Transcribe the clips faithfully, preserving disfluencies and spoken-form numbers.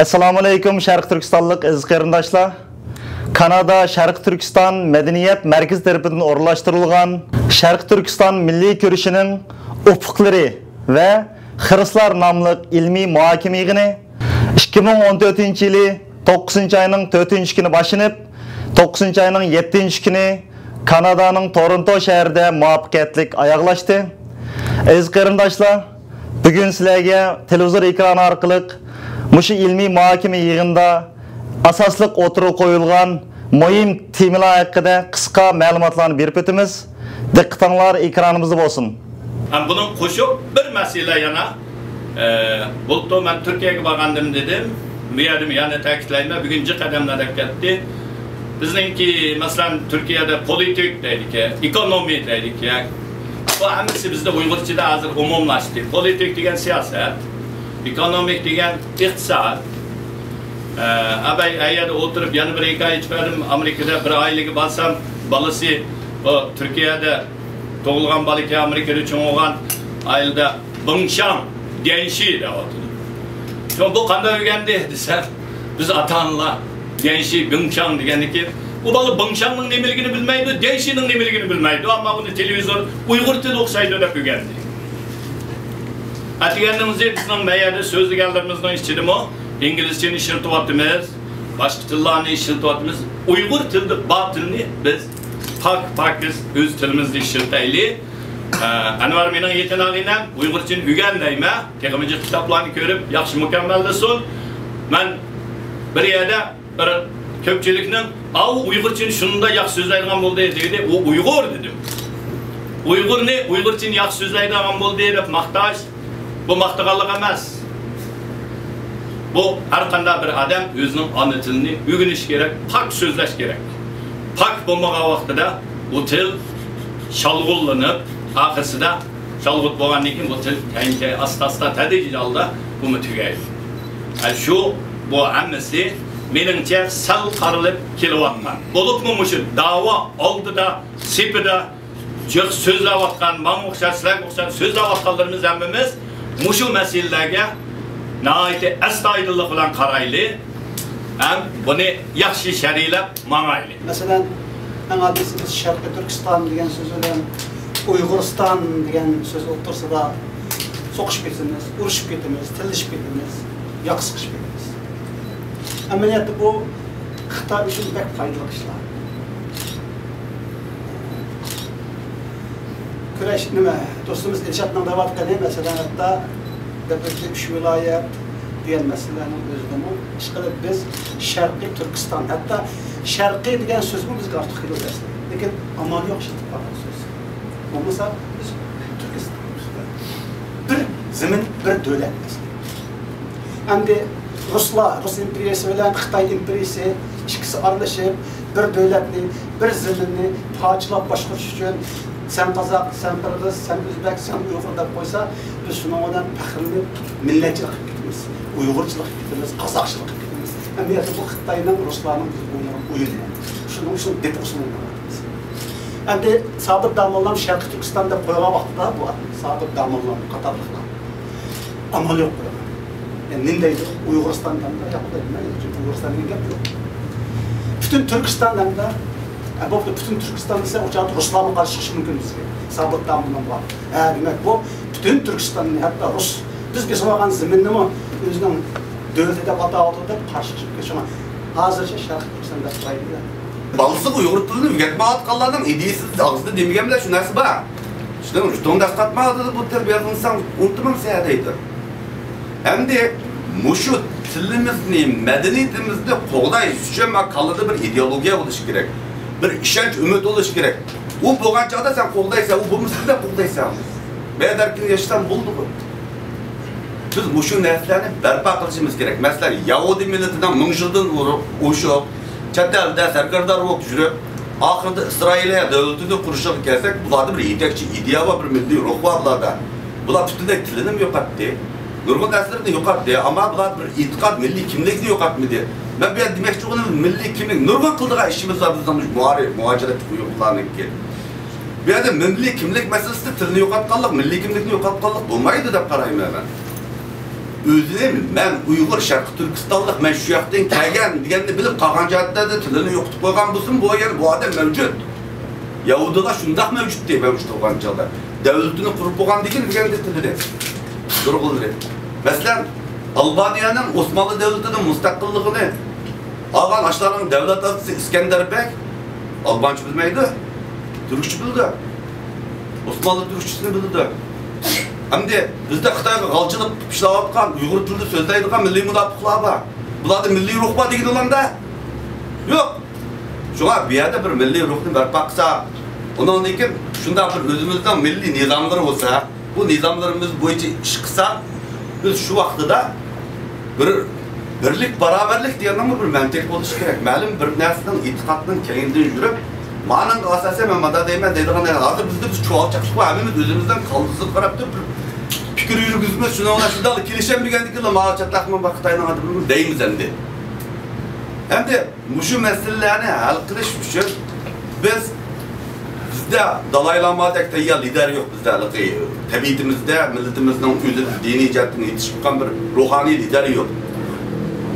ئەسسالامۇئەلەيكۇم، شەرقىي تۈركىستانلىق ئەزىز قېرىنداشلار! كانادا شەرقىي تۈركىستان مەدەنىيەت مەركىزى تەرىپىدىن ئورۇنلاشتۇرۇلغان شەرقىي تۈركىستان مىللىي كۈرىشىنىڭ ئۇپۇقلىرى ۋە خىرىسلار ناملىق ئىلمىي مۇھاكىمە يىغىنى ئىككى مىڭ ئون تۆتىنچى يىلى توققۇزىنچى ئاينىڭ تۆتىنچى كۈنى باشلىنىپ، توققۇزىنچى ئاينىڭ يەتتىنچى كۈنى كانادانىڭ تورونتو شەھىرىدە مۇۋەپپەقىيەتلىك ئاياغلاشتى. ئەزىز قېرىنداشلار، بۈگۈن سىلەرگە تېلېۋىزور ئېكرانى ئارقىلىق مۇشۇ ئىلمىي مۇھاكىمە يىغىنىدا ئاساسلىق ئوتتۇرىغا قويۇلغان مۇھىم تېمىلار ھەققىدە قىسقا مەلۇماتلارنى بېرىپ ئۆتىمىز. دىققىتىڭلار ئېكرانىمىزدا بولسۇن. ھەم بۇنىڭغا قوشۇپ بىر مەسىلە يەنە، ئە، بۇلتۇر مەن تۈركىيەگە بارغانىدىم دېدىم. بۇ يەردىمۇ يەنە تەكىتلەيمەن، بۈگۈن جىق ئادەملەر دەپ كەتتى. بىزنىڭكى، مەسىلەن، تۈركىيەدە پولىتىك دەيدىكەن، ئېكونومىيە دەيدىكەن. بۇ ھەممىسى بىزدە ئۇيغۇرچىدا ھازىر ئومۇملاشتى. پولىتىك دېگەن سىياسەت، ئېكونومىك دېگەن ئىقتىساد. ئە، ئەبەي ئەيەردە ئولتۇرۇپ يەنە بىر ھېكايە ئېيتىپ بەردىم. ئامېرىكىدا بىر ئائىلىگە بارسام، بالىسى بۇ تۈركىيەدە تۇغۇلغان بالىكەن، ئامېرىكىدا چوڭ بولغان ئائىلىدە بىڭشاڭ، ديەنشى دەۋاتىدۇ. شۇڭا بۇ قانداق ئۆگەندى دېسەم، بىز ئاتا-ئانىلار ديەنشى، بىڭشاڭ دېگەندىن كېيىن، ئۇ بالا بىڭشاڭنىڭ نېمىلىكىنى بىلمەيدۇ، ديەنشىنىڭ نېمىلىكىنى بىلمەيدۇ، ئەمما بۇنى تېلېۋىزور ئۇيغۇر تىلى ئوخشايدۇ دەپ ئۆگەندى. ئەتىگەندىن بىزنىڭ مەيەردە سۆزلىگەنلىرىمىزنىڭ ئىچىدىمۇ ئىنگلىزچىنى ئىشلىتىۋاتىمىز، باشقا تىللارنى ئىشلىتىۋاتىمىز. ئۇيغۇر تىلىدا بار تىلنى بىز پاك، پاكىز ئۆز تىلىمىزدا ئىشلىتەيلى. ئە، ئەنۋەر مېنىڭ يېقىن ئاغىنەم، ئۇيغۇرچىنى ئۆگەن دەيمەن. تېخىمۇ جىق كىتابلارنى كۆرۈپ، ياخشى مۇكەممەللىسۇن. مەن بىر يەردە بىر كۆپچىلىكنىڭ، «ئاۋۇ ئۇيغۇرچىنى شۇنداق ياخشى سۆزلەيدىغان بولدى» دېدى. «ئۇ ئۇيغۇر» دېدىم. «ئۇيغۇرنى، ئۇيغۇرچىنى ياخشى سۆزلەيدىغان بولدى» دەپ ماختاش، بۇ ماختىغانلىق ئەمەس. بۇ ھەر قانداق بىر ئادەم ئۆزىنىڭ ئانا تىلىنى ئۆگىنىشى كېرەك، پاك سۆزلەش كېرەك. پاك بولمىغان ۋاقتىدا بۇ تىل شالغۇتلىنىپ، ئاخىرسىدا شالغۇت بولغاندىن كېيىن بۇ تىل كەينى-كەينى، ئاستا-ئاستا، تەدرىجىي ھالدا بۇمۇ تۈگەيدۇ. ئە، شۇ، بۇ ھەممىسى مېنىڭچە سەل قارىلىپ كېلىۋاتقان. بولۇپمۇ مۇشۇ داۋا ئالدىدا، سېپىدا جىق سۆزلەۋاتقان، ماڭا ئوخشاش، سىلەرگە ئوخشاش سۆزلەۋاتقانلىرىمىز ھەممىمىز مۇشۇ مەسىلىلەرگە ناھايىتى ئەستايىدىللىق بىلەن قارايلى ھەم بۇنى ياخشى شەرھلەپ ماڭايلى. مەسىلەن، ئەڭ ئاددىيسى بىز شەرقىي تۈركىستان دېگەن سۆز بىلەن ئۇيغۇرىستان دېگەن سۆز ئوتتۇرىسىدا سوقۇشۇپ كېتىمىز، ئۇرۇشۇپ كېتىمىز، تىللىشىپ كېتىمىز، ياقا سىقىشىپ كېتىمىز. ئەمەلىيەتتە بۇ خىتاي ئۈچۈن بەك پايدىلىق ئىشلار. كۈرەش نېمە؟ دوستىمىز ئىلشاتنىڭ دەۋاتقىنى، مەسىلەن، ھەتتا دەپتەردە ئۈچ ۋىلايەت دېگەن مەسىلىلەرنىڭ ئۆزىدىمۇ، ئىشقىلىپ، بىز شەرقىي تۈركىستان، ھەتتا شەرقىي دېگەن سۆزمۇ بىزگە ئارتۇق كېلىدۇ ئەسلى. لېكىن ئامال يوق، ئىشلىتىپ قالغان سۆز. بولمىسا، بىز تۈركىستان. بىر زېمىن، بىر دۆلەت ئەسلى. ئەمدى رۇسلار، رۇس ئىمپېرىيىسى بىلەن خىتاي ئىمپېرىيىسى ئىككىسى ئارىلىشىپ، بىر دۆلەتنى، بىر زېمىننى پارچىلاپ باشقۇرۇش ئۈچۈن، سەن قازاق، سەن قىرغىز، سەن ئۆزبەك، سەن ئۇيغۇر دەپ قويسا، بىز شۇنىڭ بىلەن پەخىرلىنىپ، مىللەتچىلىك قىلىپ كېتىمىز، ئۇيغۇرچىلىق قىلىپ كېتىمىز، قازاقچىلىق قىلىپ كېتىمىز. ئەمەلىيەتتە بۇ خىتاينىڭ، رۇسلارنىڭ بىزگە ئوينىغان ئويۇنى. شۇنىڭ ئۈچۈن دەپ ئۇسۇلىنى قىلىۋاتىمىز. ئەمدى سابىت داموللام شەرقىي تۈركىستان دەپ قويغان ۋاقتىدا، بۇ سابىت داموللام قاتارلىقلار ئامال يوق قويغان. يەنى نېمە دەيدۇ؟ ئۇيغۇرىستان دەمدۇ؟ ياق دەيدۇ. مەن ئۇيغۇرىستان دېگەن گەپ يوق. پۈتۈن تۈركىستان دەمدۇ؟ ئە، بوپتۇ، پۈتۈن تۈركىستان دېسە، ئۇ چاغدا رۇسلارمۇ قارشى چىقىشى مۇمكىن بىزگە. سابىت داموللام بار. ھە، دېمەك، بۇ پۈتۈن تۈركىستاننى، ھەتتا رۇس، بىز بېسىۋالغان زېمىننىمۇ ئۆزىنىڭ دۆلىتى دەپ ئاتاۋاتىدۇ دەپ قارشى چىقىپ كېتىش. شۇڭا ھازىرچە شەرقىي تۈركىستان دەپ تۇرايلى. بالىسىغا ئۇيغۇر تىلىنى ئۆگەتمەيۋاتقانلارنىڭ ئىدىيىسىدە، ئاغزىدا دېمىگەن بىلەن شۇ نەرسە بار. شۇنىڭ ئۈچۈن دەسقاتما ئالدىدا بۇ تەربىيە قىلساڭ ئۇنتۇمامسەن دەيدۇ. ئەمدى مۇشۇ تىلىمىزنى، مەدەنىيىتىمىزنى قوغداش ئۈچۈن ما كاللىدا بىر ئىدېئولوگىيە بولۇشى كېرەك. بىر ئىشەنچ، ئۈمىد بولۇشى كېرەك. ئۇ بولغان چاغدا سەن قوغدايسەن، ئۇ بولمىسا نېمە قوغدايسەن؟ بەدەركىنى ياشىسام بولدىغۇ. بىز مۇشۇ نەرسىلەرنى بەرپا قىلىشىمىز كېرەك. مەسىلەن، يەھۇدىي مىللىتىنىڭ مىڭ يىلدىن ئۇرۇق-، ئۇششۇق، چەت ئەلدە سەركەردار بولۇپ يۈرۈپ، ئاخىرىدا ئىسرائىلىيە دۆلىتىنى قۇرۇشىغا كەلسەك، بۇلاردا بىر يېتەكچى ئىدىيە بار، بىر مىللىي روھ بار بۇلاردا. بۇلار پۈتۈنلەي تىلىنىمۇ يوقاتتى. نۇرغۇن نەرسىلىرىنى يوقاتتى. ئەمما بۇلار بىر ئېتىقاد، مىللىي كىملىكنى يوقاتمىدى. مەن بۇ يەردە دېمەكچى بولغىنىم، مىللىي كىملىك، نۇرغۇن قىلىدىغان ئىشىمىز بار بىزنىڭ مۇشۇ مۇھارىپ، مۇھاجىرەتتىكى ئۇيغۇرلارنىڭكى. بۇ يەردە مىللىي كىملىك مەسىلىسىدە تىلنى يوقاتقانلىق، مىللىي كىملىكنى يوقاتقانلىق بولمايدۇ دەپ قارايمەن مەن. ئۆزىنى مەن ئۇيغۇر، شەرقىي تۈركىستانلىق، مەن شۇ ياقتىن كەلگەن دېگەننى بىلىپ قالغان جاھەتلەردە تىلىنى يوقىتىپ قويغان بولسىمۇ، بۇ يەنە بۇ ئادەم مەۋجۇت. يەھۇدىيلار شۇنداق مەۋجۇتتى، مەۋجۇت بولغان چاغدا. دەۋلىتىنى قۇرۇپ بولغاندىن كېيىن دېگەندە تىلىنى. نۇرغۇنلىرى. مەسىلەن، ئالبانىيەنىڭ ئوسمانلى دەۋلىتىدىن مۇستەقىللىقىنى ئالغان ئاشۇلارنىڭ دەۋلەت ئاتىسى ئىسكەندەر بەگ ئالبانچە بىلمەيدۇ، تۈركچە بىلىدۇ. ئوسمانلى تۈركچىسىنى بىلىدۇ. ئەمدى بىزدە خىتايغا غالچىلىق قىلىپ ئىشلەۋاتقان، ئۇيغۇر تىلىدا سۆزلەيدىغان مىللىي مۇناپىقلار بار. بۇلاردا مىللىي روھ بار دېگىنى ئۇلاردا يوق. شۇڭا بۇ يەردە بىر مىللىي روھنى بەرپا قىلسا، ئۇنىڭدىن كېيىن شۇنداق بىر ئۆزىمىزنىڭ مىللىي نىزاملىرى بولسا، بۇ نىزاملىرىمىز بويىچە ئىش قىلساق، بىز شۇ ۋاقتىدا بىر بىرلىك، باراۋەرلىك دېگەننىڭمۇ بىر مەنتىق بولۇشى كېرەك. مەلۇم بىر نەرسىنىڭ، ئېتىقادنىڭ كەينىدىن يۈرۈپ، مانىڭغا ئاساسەن مەن مانداق دەيمەن دەيدىغان، ھازىر بىزدە بىر چۇۋالچاقلىق بار، ھەممىمىز ئۆزىمىزنىڭ كاللىسىغا قاراپ تۇرۇپ بىر پىكىر يۈرگۈزىمىز، شۇنىڭ بىلەن شۇنداقلا كېلىشەلمىگەندىن كېيىنلا ماڭا چاتاقمۇ بار خىتاينىڭ ئادىمى دەيمىز ئەمدى. ئەمدى مۇشۇ مەسىلىلەرنى ھەل قىلىش ئۈچۈن بىز، بىزدە دالاي لامادەك تەييار لىدەر يوق بىزدە. ھېلىقى تەبىئىتىمىزدە مىللىتىمىزنىڭ ئۆزى دىنىي جەھەتتىن يېتىشىپ چىققان بىر روھانىي لىدەر يوق.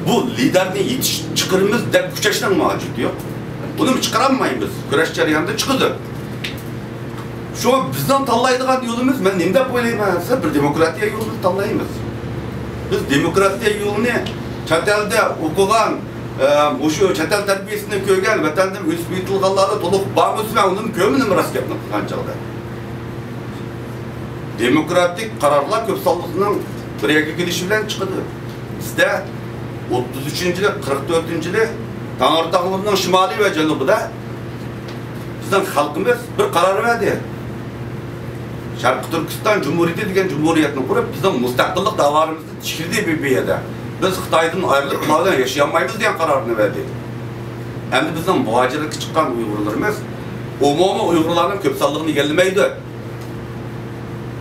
بۇ لىدەرنى يېتىش-، چىقىرىمىز دەپ كۈچەشنىڭ ھاجىتى يوق. بۇنى چىقىرالمايمىز. كۈرەش جەريانىدا چىقىدۇ. شۇڭا بىزنىڭ تاللايدىغان يولىمىز، مەن نېمە دەپ ئويلايمەن دېسە، بىر دېموكراتىيە يولىنى تاللايمىز. بىز دېموكراتىيە يولىنى چەت ئەلدە ئوقۇغان، ئە، مۇشۇ چەت ئەل تەربىيەسىنى كۆرگەن، ۋەتەندىن ئۆسۈپ يېتىلغانلاردا تولۇق بارمىز، مەن ئۇنىمۇ كۆرمىدىم راست گەپنى قىلغان چاغدا. دېموكراتىك قارارلار كۆپ سانلىقنىڭ بىر يەرگە كېلىشى بىلەن چىقىدۇ. بىزدە ئوتتۇز ئۈچىنچى يىلى، قىرىق تۆتىنچى يىلى تەڭرىتاغلىرىنىڭ شىمالى ۋە جەنۇبىدا بىزنىڭ خەلقىمىز بىر قارار بەردى. شەرقىي تۈركىستان جۇمھۇرىيىتى دېگەن جۇمھۇرىيەتنى قۇرۇپ، بىزنىڭ مۇستەقىللىق داۋالىرىمىزنى تىكلىدى بۇ يەردە. بىز خىتايدىن ئايرىلىپ، بۇلار بىلەن ياشىيالمايمىز دېگەن قارارنى بەردى. ئەمدى بىزنىڭ مۇھاجىرەتكە چىققان ئۇيغۇرلىرىمىز ئومۇمىي ئۇيغۇرلارنىڭ كۆپ سانلىقىنى ئىگىلىمەيدۇ.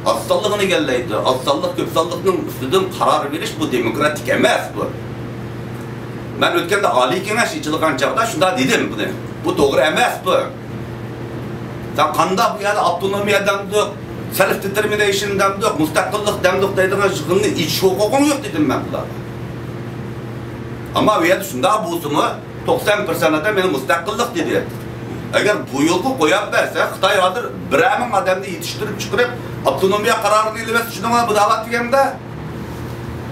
ئاز سانلىقىنى ئىگىلەيدۇ. ئاز سانلىق كۆپ سانلىقنىڭ ئۈستىدىن قارار بېرىش، بۇ دېموكراتىك ئەمەس بۇ. مەن ئۆتكەندە ئالىي كېڭەش ئېچىلغان چاغدا شۇنداق دېدىم بۇنى. بۇ توغرا ئەمەس بۇ. سەن قانداق بۇ يەردە ئاپتونومىيە دەمدۇق، سېلف دېتېرمىنېيشن دەمدۇق، مۇستەقىللىق دەمدۇق دەيدىغان يىغىننى ئېچىش ھوقۇقۇڭ يوق دېدىم مەن بۇلارغا. ئەمما ئۇ يەردە شۇنداق بولسىمۇ، توقسان پىرسەنت ئادەم يەنە مۇستەقىللىق دېدى. ئەگەر بۇ يولغا قويۇپ بەرسە، خىتاي ھازىر بىرەر مىڭ ئادەمنى يېتىشتۈرۈپ چىقىرىپ، ئاپتونومىيە قارارىنى ئېلىۋەتسە، شۇنىڭغا مۇداپىئە دېگەندە،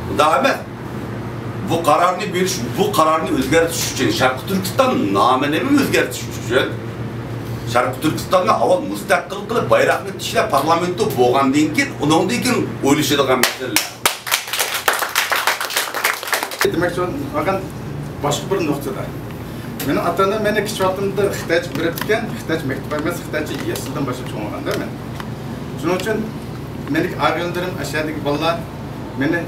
مۇنداق ئەمەس. بۇ قارارنى بېرىش، بۇ قارارنى ئۆزگەرتىش ئۈچۈن، شەرقىي تۈركىستان نامىنى ئۆزگەرتىش ئۈچۈن، شەرقىي تۈركىستاننى ئاۋۋال مۇستەقىل قىلىپ، بايراقنى تىكلەپ، پارلامېنتو بولغاندىن كېيىن، ئۇنىڭدىن كېيىن ئويلىشىدىغان مەسىلىلەر. دېمەكچى بولغان باشقا بىر نۇقتىدا، مېنىڭ ئاتا-ئانام مېنى كىچىك ۋاقتىمدا خىتايچە بېرىپتىكەن، خىتايچە مەكتەپ ئەمەس، خىتايچە يەسلىدىن باشلاپ چوڭ بولغاندا مەن. شۇنىڭ ئۈچۈن مېنىڭ ئاغىنىلىرىم، ئەشەدىكى بالىلار مېنى،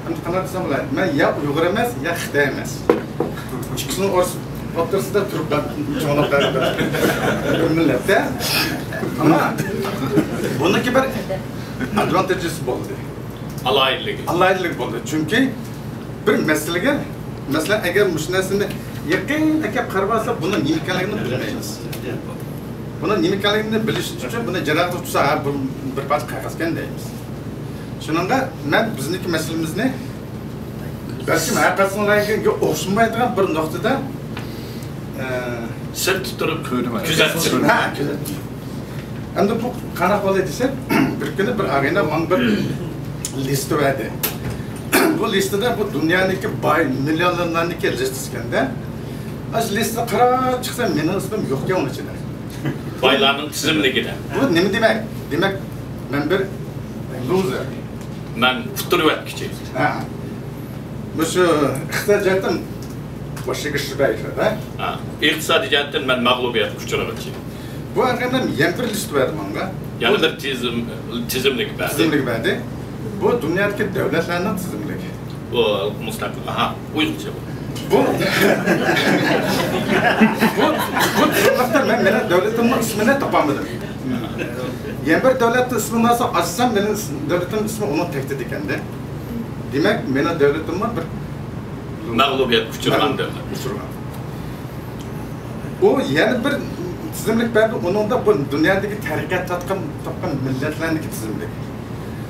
ئەمدى قانداق دېسەم بولار، مەن يا ئۇيغۇر ئەمەس، يا خىتاي ئەمەس. ئىككىسىنىڭ ئورس-، ئوتتۇرىسىدا تۇرۇپ چوڭلاپ بەرگەن بىر مىللەتتە. ئەمما بۇنىڭكى بىر ئادۋانتېجىس بولدى. ئالاھىدىلىكى. ئالاھىدىلىك بولدى. چۈنكى بىر مەسىلىگە، مەسىلەن، ئەگەر مۇشۇ نەرسىنى يېقىن ئەكەپ قارىۋالسا، بۇنىڭ نېمە ئىكەنلىكىنى بىلمەيمىز. بۇنىڭ نېمە ئىكەنلىكىنى بىلىش ئۈچۈن بۇنى جىراغا تۇتسا، ھە، بۇ بىر پارچە قەغەزكەن دەيمىز. شۇنىڭغا مەن بىزنىڭكى مەسىلىمىزنى بەلكىم ھەر قايسىڭلارغا ئوخشىمايدىغان بىر نۇقتىدا، ئە، سىرتتا تۇرۇپ كۆرۈۋاتىمىز. كۆزەتتىم. ھە، كۆزەتتىم. ئەمدى بۇ قانداق بولدى دېسە، بىر كۈنى بىر ئاغىنە ماڭا بىر لىست بەردى. بۇ لىستىدا بۇ دۇنيانىڭكى باي مىليونېرلارنىڭكى لىستىسىكەندە، ئاشۇ لىستىنى قاراپ چىقسام، مېنىڭ ئىسمىم يوقكەن ئۇنىڭ ئىچىدە. بايلارنىڭ تىزىملىكىدە. بۇ نېمە دېمەك؟ دېمەك، مەن بىر لۇزېر. مەن ئۇتتۇرۇۋەتكۈچى. ھە. مۇشۇ ئىقتىسادىي جەھەتتىن باشقا ئىش بەرگۈچى. ھە، ئىقتىسادىي جەھەتتىن مەن مەغلۇبىيەتكە ئۇچرىغۇچى. بۇ ئاغىنەم يەنە بىر لىست بەردى ماڭا. يەنە بۇ بىر تىزىم، تىزىملىك بەردى. تىزىملىك بەردى. بۇ دۇنيادىكى دۆلەتلەرنىڭ تىزىملىكى. بۇ مۇستەقىل، ئاھا، ئۇيغۇرچە بۇ. بۇ، بۇ، بۇ تىزىملىكتە مەن، مېنىڭ دۆلىتىمنىڭ ئىسمىنى تاپالمىدىم. يەنە بىر دۆلەتنىڭ ئىسمىنى ئاچسام، مېنىڭ ئىس-، دۆلىتىمنىڭ ئىسمى ئۇنىڭ تەكتىدە ئىكەندە. دېمەك، مېنىڭ دۆلىتىممۇ بىر مەغلۇبىيەتكە ئۇچرىغان دۆلەت. ئۇچرىغان. ئۇ يەنە بىر تىزىملىك بەردى، ئۇنىڭدا بۇ دۇنيادىكى تەرەققىيات تاپقان، تاپقان مىللەتلەرنىڭكى تىزىملىكى.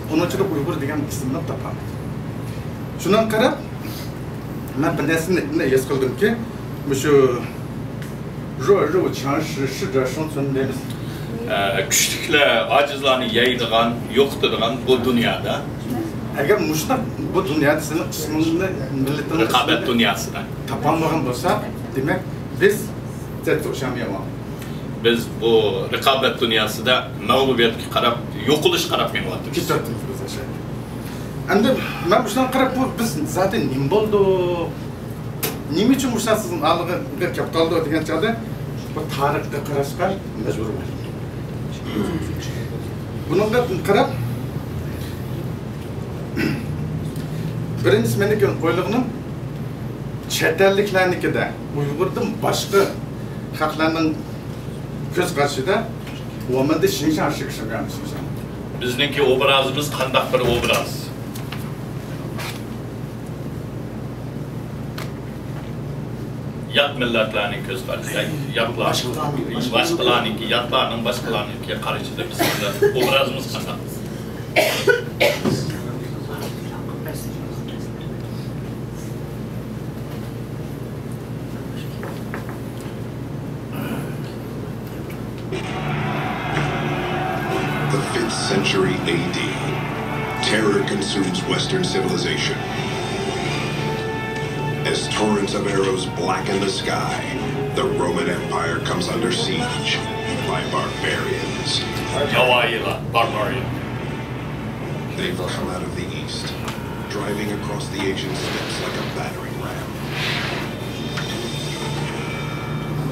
ئۇنىڭ ئىچىدە ئۇيغۇر دېگەن ئىسىمنى تاپالمىدىم. شۇنىڭغا قاراپ، مەن بىر نەرسىنى ھېس قىلدىمكى، مۇشۇ 弱肉强食适者生存 دەيمىز. ئە، كۈچلۈكلەر ئاجىزلارنى يەيدىغان، يوقىتىدىغان بۇ دۇنيادا. ئەگەر مۇشۇنداق بۇ دۇنيادا سېنىڭ ئىسمىڭنى، مىللىتىڭنى، رىقابەت دۇنياسىدا تاپالمىغان بولساق، دېمەك، بىز 在走向灭亡. بىز بۇ رىقابەت دۇنياسىدا مەغلۇبىيەتكە قاراپ، يوقىلىشقا قاراپ مېڭىۋاتىمىز. كېتىۋاتىمىز بىز ئاشۇ. ئەمدى مەن مۇشۇنىڭغا قاراپ، بۇ بىز زادى نېمە بولدۇق؟ نېمە ئۈچۈن مۇشۇنداق سىزنىڭ ئالدىغا كەپ قالدۇق دېگەن چاغدا، بۇ تارىخقا قاراشقا مەجبۇر بولدۇق. بۇنىڭغا قاراپ، بىرىنچىسى مېنىڭكى ئويلىغىنىم، چەت ئەللىكلەرنىڭكىدە، ئۇيغۇردىن باشقا خەقلەرنىڭ كۆز قارىشىدا، 我们的形象是个什么样的形象؟ بىزنىڭكى ئوبرازىمىز قانداق بىر ئوبراز؟ يات مىللەتلەرنىڭ كۆز قارىشىدا، ياتلار، باشقىلارنىڭكى، ياتلارنىڭ باشقىلارنىڭكى قارىشىدا بىزنىڭ ئوبرازىمىز قانداق؟ The fifth century A D. Terror consumes Western civilization. As torrents of arrows blacken the sky, the Roman Empire comes under siege by barbarians. Yawayila, barbarian. They've come out of the east, driving across the Asian steppes like a battering ram.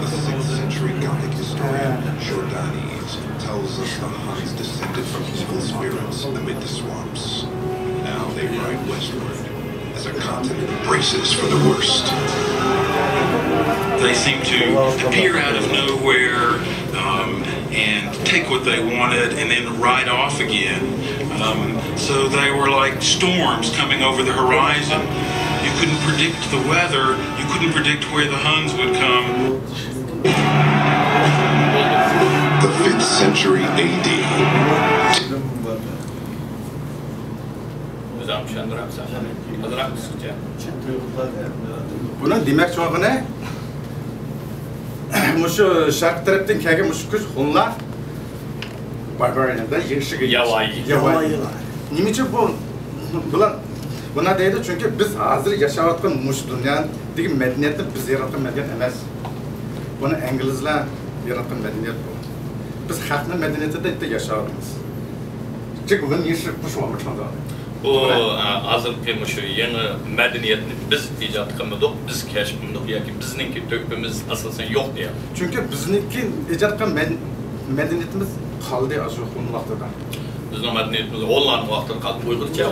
The sixth century Gothic historian Jordanes tells us the Huns descended from evil spirits amid the swamps. Now they ride westward as a continent braces for the worst. They seem to appear out of nowhere, um, and take what they wanted and then ride off again. Um, so they were like storms coming over the horizon. You couldn't predict the weather, you couldn't predict where the Huns would come. The fifth century A D. ئۆزۈڭ چۈشەندۈرەمسەن؟ ئازراق قىسقىچە. بۇنىڭ دېمەكچى بولغىنى، مۇشۇ شەرق تەرەپتىن كەلگەن مۇشۇ كۈچ ھونلار، باربارىيەندە يېشىگە ياۋايى. ياۋايى. نېمە ئۈچۈن بۇ، بۇلار بۇنداق دەيدۇ؟ چۈنكى بىز ھازىر ياشاۋاتقان مۇشۇ دۇنيادىكى مەدەنىيەتنى بىز ياراتقان مەدەنىيەت ئەمەس. بۇنى ئىنگلىزلار ياراتقان مەدەنىيەت بۇ. بىز خەقنىڭ مەدەنىيىتىدە ياشاۋاتىمىز. 这个文明是不是我们创造的？ بۇ، ئە، ھازىرقى مۇشۇ يېڭى مەدەنىيەتنى بىز ئىجاد قىلمىدۇق، بىز كەشىپ قىلمىدۇق ياكى بىزنىڭكى تۆھپىمىز ئاساسەن يوق دېيەلەيمىز. چۈنكى بىزنىڭكى ئىجاد قىلغان مەد-، مەدەنىيىتىمىز قالدى ئاشۇ ھون ۋاقتىدا. بىزنىڭ مەدەنىيىتىمىز ھونلارنىڭ ۋاقتىدا قالدى، ئۇيغۇرچە.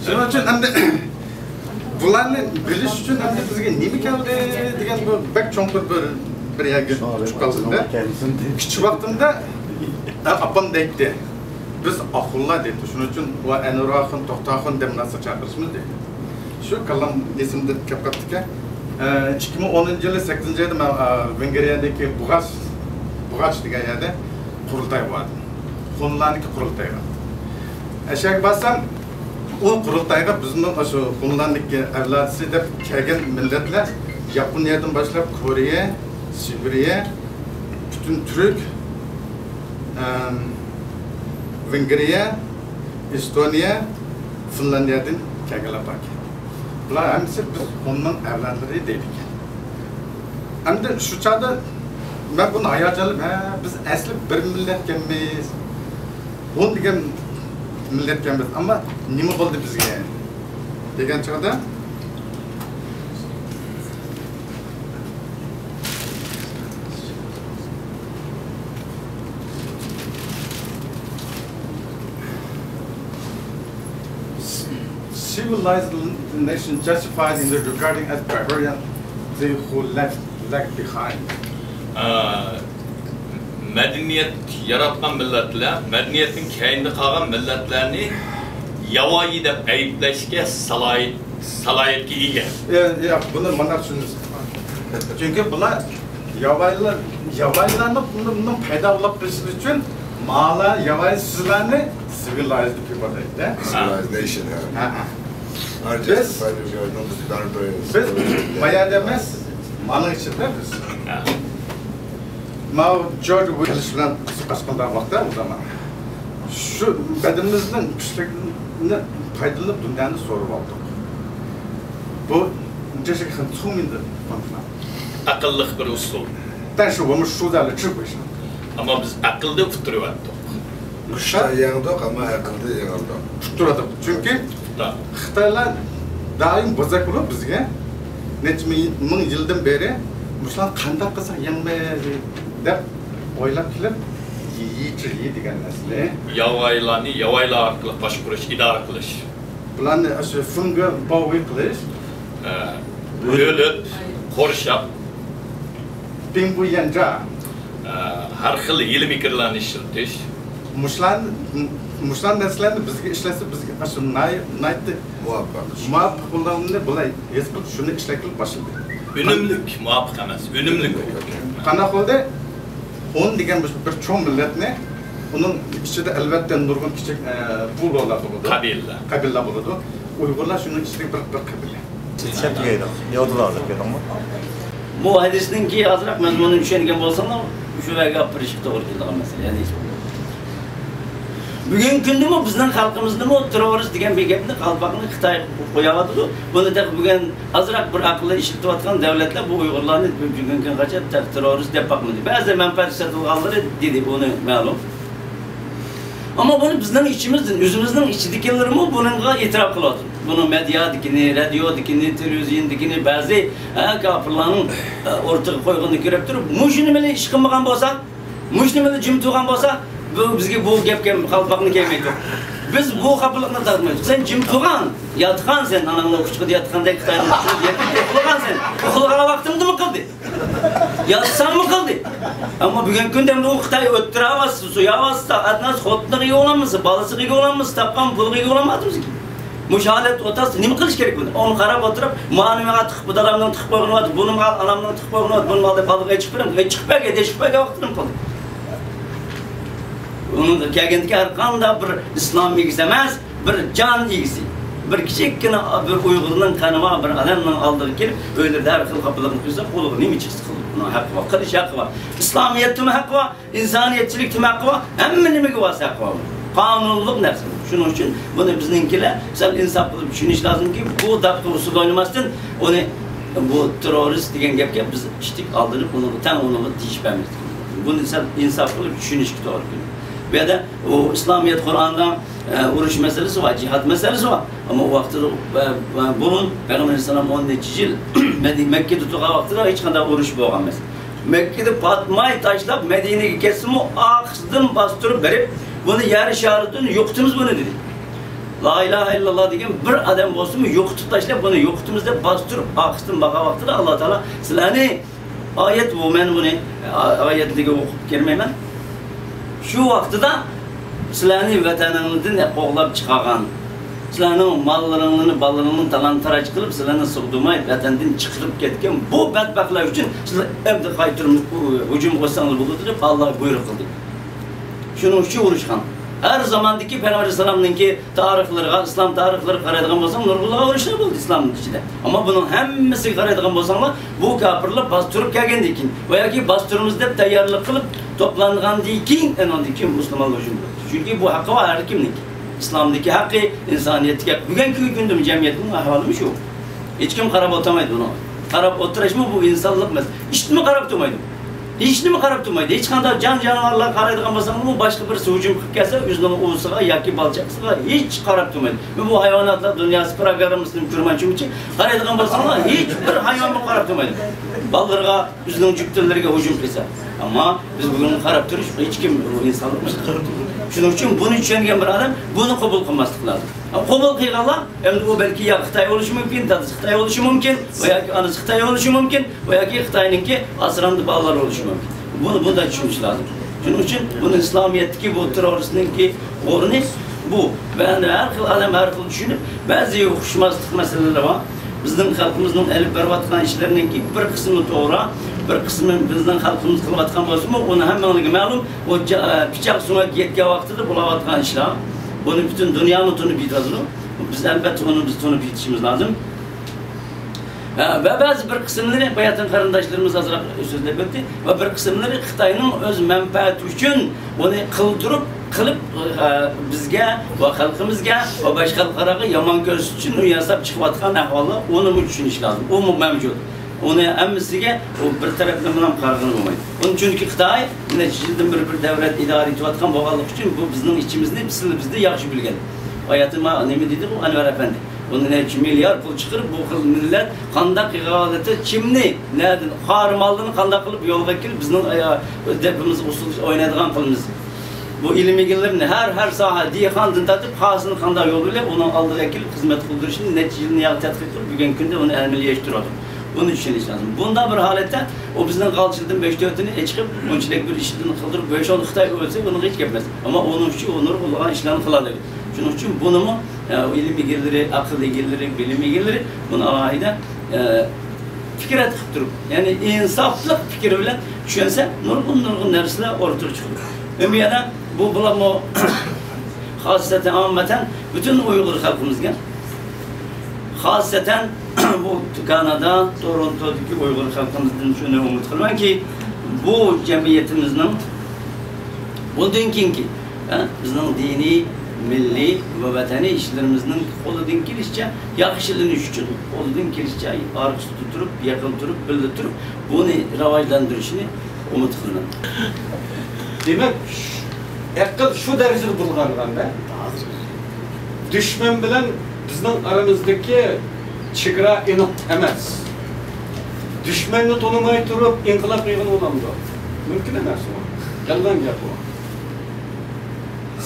شۇنىڭ ئۈچۈن ئەمدى بۇلارنى بىلىش ئۈچۈن ئەمدى بىزگە نېمە كەلدى دېگەن بۇ بەك چوڭقۇر بىر، بىر يەرگە چۈشۈپ قالدىم-دە. كىچىك ۋاقتىمدا، ئە، ئاپام دەيتتى، بىز ئاخۇنلار دەيتتى. شۇنىڭ ئۈچۈن ۋە ئەنۋەر ئاخۇن، توختى ئاخۇن دەپ نەرسە چاقىرىشىمىز دەيتتى. شۇ كاللام ئېسىمدىن كەپ قاپتىكەن. ئە، ئىككى مىڭ ئونىنچى يىلى سەككىزىنچى ئايدا مەن، ئە، ۋېنگرىيەدىكى بۇغاچ، بۇغاچ دېگەن يەردە قۇرۇلتاي بار ئىدى. ھونلارنىڭكى قۇرۇلتىيىغا. ئەشەگە بارسام، ئۇ قۇرۇلتايغا بىزنىڭ ئاشۇ ھونلارنىڭكى ئەۋلادىسى دەپ كەلگەن مىللەتلەر ياپونىيەدىن باشلاپ كورېيە، سىبىرىيە، پۈتۈن تۈرك، ئەم، ۋېنگرىيە، ئېستونىيە، فىنلاندىيەدىن كەلگەنلەر باركەن. بۇلار ھەممىسى بىز ھوننىڭ ئەۋلادلىرى دەيدىكەن. ئەمدى شۇ چاغدا مەن بۇنى ھاياجانلىنىپ، ھە، بىز ئەسلى بىر مىللەتكەنمىز. ھون دېگەن مىللەتكەنمىز. ئەمما نېمە بولدى بىزگە؟ دېگەن چاغدا، civilized nation justified in the regarding as barbarian they who left, lag behind. ئە، مەدەنىيەت ياراتقان مىللەتلەر، مەدەنىيەتنىڭ كەينىدە قالغان مىللەتلەرنى ياۋايى دەپ ئەيىبلەشكە سالاھىيەت، سالاھىيەتكە ئىگە. يا، يا، بۇنى مانا چۈشىنىمىز. چۈنكى بۇلار ياۋايىلار، ياۋايىلارنى بۇنىڭ پەيدا بولۇپ قېلىشى ئۈچۈن مالا ياۋاي سىزلەرنى سىۋىلايزد پىپل دەيدۇ. سىۋىلايزنېيشن، ھە. ھە، ھە. بىز، بىز بايا دېمەس، مانا ئىچىدە بىز. ھە. ماۋۇ جورج ۋىلىش بىلەن قىزىقاشقان ۋاقىتتا ئۇ زامان شۇ بەدىنىمىزنىڭ كۈچلۈكىنى پايدىلىنىپ دۇنيانى سورۇپ ئالدۇق. بۇ جېشىك خېلى چوڭ مىندى. ئەقىللىق بىر ئۇسۇل. 但是我们输在了智慧上. ئەمما بىز ئەقىلدە ئۇتتۇرۇۋەتتۇق. كۈچتە يەڭدۇق، ئەمما ئەقىلدە يېڭىلدۇق. ئۇتتۇرۇۋەتتۇق. چۈنكى خىتايلار دائىم بوزەك بولۇپ بىزگە نەچچە مىڭ، مىڭ يىلدىن بېرى مۇشۇلارنى قانداق قىلساق يەڭمەيلى دەپ ئويلاپ كېلىپ، يىچى يى دېگەن نەرسىنى. ياۋايلارنى ياۋايلار ئارقىلىق باشقۇرۇش، ئىدارە قىلىش. بۇلارنى ئاشۇ فېڭگې باۋۋېي قىلىش. ئە، بۆلۈپ، قورشاپ. پىڭبۇيەنجا. ئە، ھەر خىل ھىيلە-مىكىرلەرنى ئىشلىتىش. مۇشۇلارنى، مۇشۇلار نەرسىلەرنى بىزگە ئىشلەتسە، بىزگە ئاشۇ ناي-، نايتى مۇۋاپىق. مۇۋاپىق بولغانلىقىنى بۇلار ھېس قىلىپ، شۇنى ئىشلەتكىلى باشلىدى. ئۈنۈملۈك، مۇۋاپىق ئەمەس، ئۈنۈملۈك. قانداق بولدى؟ ھون دېگەن بىر، بىر چوڭ مىللەتنى، ئۇنىڭ ئىچىدە ئەلۋەتتە نۇرغۇن كىچىك، ئە، بۇلۇلار بولىدۇ. قەبىلىلەر. قەبىلىلەر بولىدۇ. ئۇيغۇرلار شۇنىڭ ئىچىدىكى بىر، بىر قەبىلە. چۈشەنمىگەيدۇ. ياۋدۇلار دەپ كەلدىڭمۇ؟ بۇ ھەدىسنىڭكى ئازراق مەزمۇنىنى چۈشەنگەن بولساڭلار، شۇ يەرگە ئاپىرىشقا توغرا كېلىدىغان مەسىلە. يەنى بۈگۈنكى كۈندىمۇ بىزنىڭ خەلقىمىزدىمۇ تېررورىست دېگەن بىر گەپنى قالپاقنى خىتاي قوياۋاتىدۇ. بۇنى تېخى بۈگۈن ئازراق بىر ئەقىلنى ئىشلىتىۋاتقان دۆلەتلەر بۇ ئۇيغۇرلارنى بۈگۈنكى كۈنگىچە تېخى تېررورىست دەپ باقمىدى. بەزى مەنپەئەت سېتىۋالغانلىرى دېدى، بۇنى مەلۇم. ئەمما بۇنى بىزنىڭ ئىچىمىزدىن، ئۆزىمىزنىڭ ئىچىدىكىلىرىمۇ بۇنىڭغا ئېتىراپ قىلىۋاتىدۇ. بۇنىڭ مېدىيادىكىنى، رادىيودىكىنى، تېلېۋىزىيوندىكىنى بەزى، ھە، كاپىرلارنىڭ، ئە، ئورتىغا قويغىنىنى كۆرۈپ تۇرۇپ، مۇشۇ نېمىنى ئىش قىلمىغان بولسا، مۇشۇ نېمىنى جىم تۇرغان بولسا، بۇ، بىزگە بۇ گەپكە قالپاقنى كىيمەيتتۇق. بىز بۇ خاپىلىقنى تارتمايتتۇق. سەن جىم تۇرغان، ياتقان سەن، ئاناڭنىڭ قۇچىقىدا ياتقاندەك خىتاينىڭ قۇچىقىدا ياتقان، ئۇخلىغان سەن. ئۇخلىغان ۋاقتىڭدىمۇ قىلدى. ياتساڭمۇ قىلدى. ئەمما بۈگۈنكى كۈندە ئۇ خىتاي ئۆلتۈرۈۋاتسا، سويۇۋاتسا، ئەتناس خوتۇنىغا ئىگە بولالمىسا، بالىسىغا ئىگە بولالمىسا، تاپقان پۇلىغا ئىگە بولالمايدۇ بىزگە. مۇشۇ ھالەتتە ئولتۇرسا نېمە قىلىش كېرەك بۇنى؟ ئۇنى قاراپ ئولتۇرۇپ، مانا ماڭا تىقىپ، دادامنىڭ تىقىپ قويغىنى بار، بۇنى ماڭا ئانامنىڭ تىقىپ قويغىنى بار، بۇنى ماڭا دەپ بالىغا ئېچىقىپ بېرىڭ. ئېچىقىپ بەرگەن، ئېچىقىپ بەرگەن ۋاقتىدا نېمە قىلدى؟ ئۇنىڭغا كەلگەندىكى ھەر قانداق بىر ئىسلام ئىگىسى ئەمەس، بىر جان ئىگىسى، بىر كىچىككىنە بىر ئۇيغۇرنىڭ قېنى بار بىر ئادەمنىڭ ئالدىغا كېلىپ، ئۆيلىرىدە ھەر خىل خاپىلىقنى قىلسا، قولىغا نېمە چىقسا قىلىدۇ. بۇنىڭ ھەققى بار، قىلىش ھەققى بار. ئىسلامىيەتتىمۇ ھەققى بار، ئىنسانىيەتچىلىكتىمۇ ھەققى بار، ھەممە نېمىگە بار ھەققى بار. قانۇنلۇق نەرسە. شۇنىڭ ئۈچۈن بۇنى بىزنىڭكىلەر سەل ئىنساپ قىلىپ چۈشىنىش لازىمكى، بۇ داپقا ئۇسسۇل ئوينىماستىن، ئۇنى بۇ تېررورىست دېگەن گەپكە بىز ئىشتىك ئالدىنىپ، ئۇنىڭغا تەڭ ئۇنىڭغا تېگىش بەرمەسلىك. بۇنى سەل ئىنساپ قىلىپ چۈشىنىشكە توغرا كېلىدۇ. بۇ يەردە ئۇ ئىسلامىيەت قۇرئاندا، ئە، ئۇرۇش مەسىلىسى بار، جىھاد مەسىلىسى بار. ئەمما ئۇ ۋاقتىدا، ئە، ئە، بۇرۇن پەيغەمبەر ئەلەيھىسسالام ئون نەچچە يىل مەدى-، مەككىدە تۇرغان ۋاقتىدا ھېچقانداق ئۇرۇش بولغان ئەمەس. مەككىدە پاتماي تاشلاپ مەدىنىگە كەتسىمۇ، ئارقىسىدىن باستۇرۇپ بېرىپ، بۇنى يەر شارىدىن يوقىتىمىز بۇنى دېدى. لا ئىلاھە ئىللاللا دېگەن بىر ئادەم بولسىمۇ يوقىتىپ تاشلاپ، بۇنى يوقىتىمىز دەپ باستۇرۇپ، ئارقىسىدىن بارغان ۋاقتىدا ئاللا تائالا سىلەرنى ئايەت بۇ، مەن بۇنى، ئا-، ئايەتلىكى ئوقۇپ كىرمەيمەن. شۇ ۋاقتىدا سىلەرنى ۋەتىنىڭدىن قوغلاپ چىقارغان، سىلەرنىڭ ماللىرىڭلارنى، بالىلىرىڭلارنى تالان-تاراج قىلىپ، سىلەرنى سىغدۇرماي ۋەتەندىن چىقىرىپ كەتكەن بۇ بەتبەختلەر ئۈچۈن سىلەر ئەمدى قايتۇرۇپ ھۇجۇم قىلساڭلار بولىدۇ دەپ، ئاللا بۇيرۇق قىلدى. شۇنىڭ ئۈچۈن ئۇرۇشقان. ھەر زاماندىكى پەيغەمبەر ئەلەيھىسسالامنىڭكى تارىخلىرىغا، ئىسلام تارىخلىرىغا قارايدىغان بولساڭ، نۇرغۇنلىغان ئۇرۇشلار بولدى ئىسلامنىڭ ئىچىدە. ئەمما بۇنىڭ ھەممىسىگە قارايدىغان بولساڭلار، بۇ كاپىرلار باستۇرۇپ كەلگەندىن كېيىن ۋە ياكى باستۇرىمىز دەپ تەييارلىق قىلىپ توپلانغاندىن كېيىن، ئاندىن كېيىن مۇسۇلمانلار ھۇجۇم قىلدى. چۈنكى بۇ ھەققى بار ھەر كىمنىڭكى. ئىسلامدىكى ھەققى، ئىنسانىيەتتىكى ھەققى. بۈگۈنكى كۈندىمۇ جەمئىيەتنىڭ ئەھۋالىمۇ شۇ. ھېچكىم قاراپ ئولتۇرمايدۇ بۇنىڭغا. قاراپ ئولتۇرۇشمۇ بۇ ئىنسانلىق ئەمەس. ئىتمۇ قاراپ تۇرمايدۇ. ھېچنېمە قاراپ تۇرمايدۇ. ھېچقانداق جان-جانىۋارلارغا قارايدىغان بولساڭمۇ، باشقا بىرسى ھۇجۇم قىلىپ كەلسە، ئۆزىنىڭ ئۇۋىسىغا ياكى بالا-چاقىسىغا ھېچ قاراپ تۇرمايدۇ. بۇ ھايۋاناتلار دۇنياسى پروگراممىسىنى كۆرمەن چۈنكى، قارايدىغان بولساڭلار، ھېچ بىر ھايۋانمۇ قاراپ تۇرمايدۇ. بالىلىرىغا، ئۆزىنىڭ جۈپتىلىرىگە ھۇجۇم قىلسا. ئەمما بىز بۈگۈن قاراپ تۇرۇش، ھېچكىم بۇ ئىنسانلىق ئەمەس. شۇنىڭ ئۈچۈن بۇنى چۈشەنگەن بىر ئادەم بۇنى قوبۇل قىلماسلىق لازىم. قوبۇل قىلغانلار، ئەمدى ئۇ بەلكى يا خىتاي بولۇشى مۇمكىن، دادىسى خىتاي بولۇشى مۇمكىن، ۋە ياكى ئانىسى خىتاي بولۇشى مۇمكىن، ۋە ياكى خىتاينىڭكى ئاسرامدا بالىلار بولۇشى مۇمكىن. بۇنى بۇنداق چۈشىنىش لازىم. شۇنىڭ ئۈچۈن بۇنى ئىسلامىيەتتىكى بۇ تېررورىستنىڭكى ئورنى بۇ. ۋە ھەر خىل ئادەم ھەر خىل چۈشىنىپ، بەزى ئۇقۇشماسلىق مەسىلىلىرى بار. بىزنىڭ خەلقىمىزنىڭ ئېلىپ بېرىۋاتقان ئىشلىرىنىڭكى بىر قىسمى توغرا، بىر قىسمى بىزنىڭ خەلقىمىز قىلىۋاتقان بولسىمۇ، ئۇنى ھەممىڭلارغا مەلۇم، ئۇ جا-، پىچاق سۆڭەك يەتكەن ۋاقتىدا بولۇۋاتقان ئىشلار. بۇنى پۈتۈن دۇنيامۇ تونۇپ يېتىۋاتىدۇ. بىز، ئەلۋەتتە، ئۇنى بىز تونۇپ يېتىشىمىز لازىم. ھە، ۋە بەزى بىر قىسىملىرى، باياتىن قېرىنداشلىرىمىز ئازراق سۆزلەپ ئۆتتى، ۋە بىر قىسىملىرى خىتاينىڭ ئۆز مەنپەئەتى ئۈچۈن ئۇنى قىلدۇرۇپ، قىلىپ، ئە، بىزگە ۋە خەلقىمىزگە ۋە باشقا خەلقئاراغا يامان كۆرسىتىش ئۈچۈن ئۇنى ياساپ چىقىۋاتقان ئەھۋاللار، ئۇنىمۇ چۈشىنىش لازىم. ئۇمۇ مەۋجۇت. ئۇنى ھەممىسىگە ئۇ بىر تەرەپلىمە قارىغىلى بولمايدۇ. ئۇنى چۈنكى خىتاي نەچچە يىلدىن بېرى بىر دەۋلەت ئىدارە ئېتىۋاتقان بولغانلىقى ئۈچۈن، بۇ بىزنىڭ ئىچىمىزنى، بىزنى، بىزنى ياخشى بىلگەن. باياتىن نېمە دېدى ئۇ ئەنۋەر ئەپەندى؟ ئۇنى نەچچە مىليارد پۇل چىقىرىپ، بۇ خىل مىللەت قانداق ھالەتتە، كىمنى، نەدىن، قارىماللىرىنى قانداق قىلىپ يولغا كېلىپ، بىزنىڭ، ئايا، دەپىمىز ئۇسسۇل ئوينايدىغان قىلىمىز. بۇ ئىلىم ئىگىلىرىنى ھەر، ھەر ساھە، دېھقاندىن تارتىپ، قازىنى قانداق يول بىلەن ئۇنىڭ ئالدىغا كېلىپ خىزمەت قىلدۇرۇشىنى نەچچە يىلنى ياغ تەتقىق قىلىپ، بۈگۈنكى كۈندە ئۇنى ئەمەلىيلەشتۈرۈۋاتىدۇ. بۇنى چۈشىنىش لازىم. بۇنداق بىر ھالەتتە ئۇ بىزنىڭ غالچىلىدىن بەش تۆتىنى ئېچىقىپ، ئۇنچىلىك بىر ئىشتىن قىلدۇرۇپ، بەش ئون خىتاي ئۆلسە، ئۇنىڭغا ھېچ گەپ ئەمەس. ئەمما ئۇنىڭ ئۈچۈن ئۇ نۇرغۇنلىغان ئىشلارنى قىلالايدۇ. شۇنىڭ ئۈچۈن بۇنىمۇ، ئە، ئىلىم ئىگىلىرى، ئەقىل ئىگىلىرى، بىلىم ئىگىلىرى بۇنى ئالاھىدە، ئە، پىكىر قىلىپ تۇرۇپ، يەنى ئىنسافلىق پىكىر بىلەن چۈشەنسە، نۇرغۇن، نۇرغۇن نەرسىلەر ئورتىغا چىقىدۇ. ئەمما يەنە بۇ بولۇپمۇ خاسسەتەن، ئاممەتەن پۈتۈن ئۇيغۇر خەلقىمىزگە، خاسسەتەن بۇ كانادا، تورونتودىكى ئۇيغۇر خەلقىمىزدىن شۇنى ئۈمىد قىلىمەنكى، بۇ جەمئىيىتىمىزنىڭ بۇندىن كېيىنكى، ھە، بىزنىڭ دىنىي، مىللىي ۋە ۋەتەنىي ئىشلىرىمىزنىڭ قولىدىن كېلىشىچە ياخشىلىنىش ئۈچۈن، قولىدىن كېلىشىچە ئارقىسىدا تۇرۇپ، يېقىن تۇرۇپ، بىللە تۇرۇپ، بۇنى راۋاجلاندۇرۇشىنى ئۈمىد قىلىمەن. دېمەك، ئەقىل شۇ دەرىجىدە بۇلغانغاندا، دۈشمەن بىلەن بىزنىڭ ئارىمىزدىكى چېگرا ئېنىق ئەمەس. دۈشمەننى تونۇماي تۇرۇپ ئىنقىلاب قىلغىلى بولامدۇ؟ مۇمكىن ئەمەس ئۇ. يالغان گەپ ئۇ.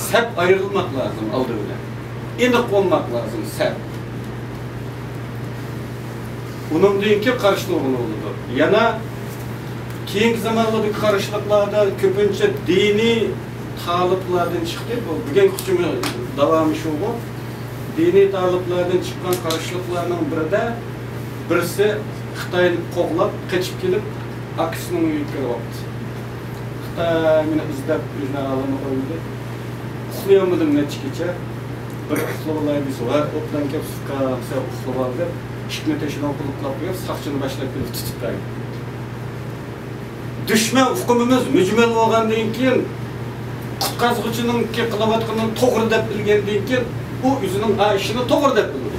سەپ ئايرىلماق لازىم ئالدى بىلەن. ئېنىق بولماق لازىم سەپ. ئۇنىڭدىن كېيىن قارشى تۇرغىلى بولىدۇ. يەنە كېيىنكى زامانلاردىكى قارشىلىقلاردا كۆپىنچە دىنىي تالىپلاردىن چىقتى. بۇ بۈگۈنكى قېتىمى داۋامى شۇغۇ. دىنىي تالىپلاردىن چىققان قارشىلىقلارنىڭ بىرىدە بىرسى خىتاينى قوغلاپ، قېچىپ كېلىپ، ئاكىسىنىڭ ئۆيىگە كىرىۋاپتۇ. خىتاي مېنى ئىزدەپ ئۆزىنىڭ ھالىنى قويمىدى. ئۇخلىيالمىدىم نەچچە كېچە. بىر ئۇخلىۋالاي دېسە، ۋە ئوبدان كەپ سۇكام، سەن ئۇخلىۋال دەپ، ئىشىكنى تېشىنىڭ قۇلۇپلاپ قويۇپ، ساقچىنى باشلاپ كېلىپ تۇتۇپ بەردى. دۈشمەن ئۇقۇمىمىز مۈجمەل بولغاندىن كېيىن، قۇتقازغۇچىنىڭكى قىلىۋاتقىنىنى توغرا دەپ بىلگەندىن كېيىن، ئۇ ئۆزىنىڭ ئا ئىشىنى توغرا دەپ بىلىدۇ.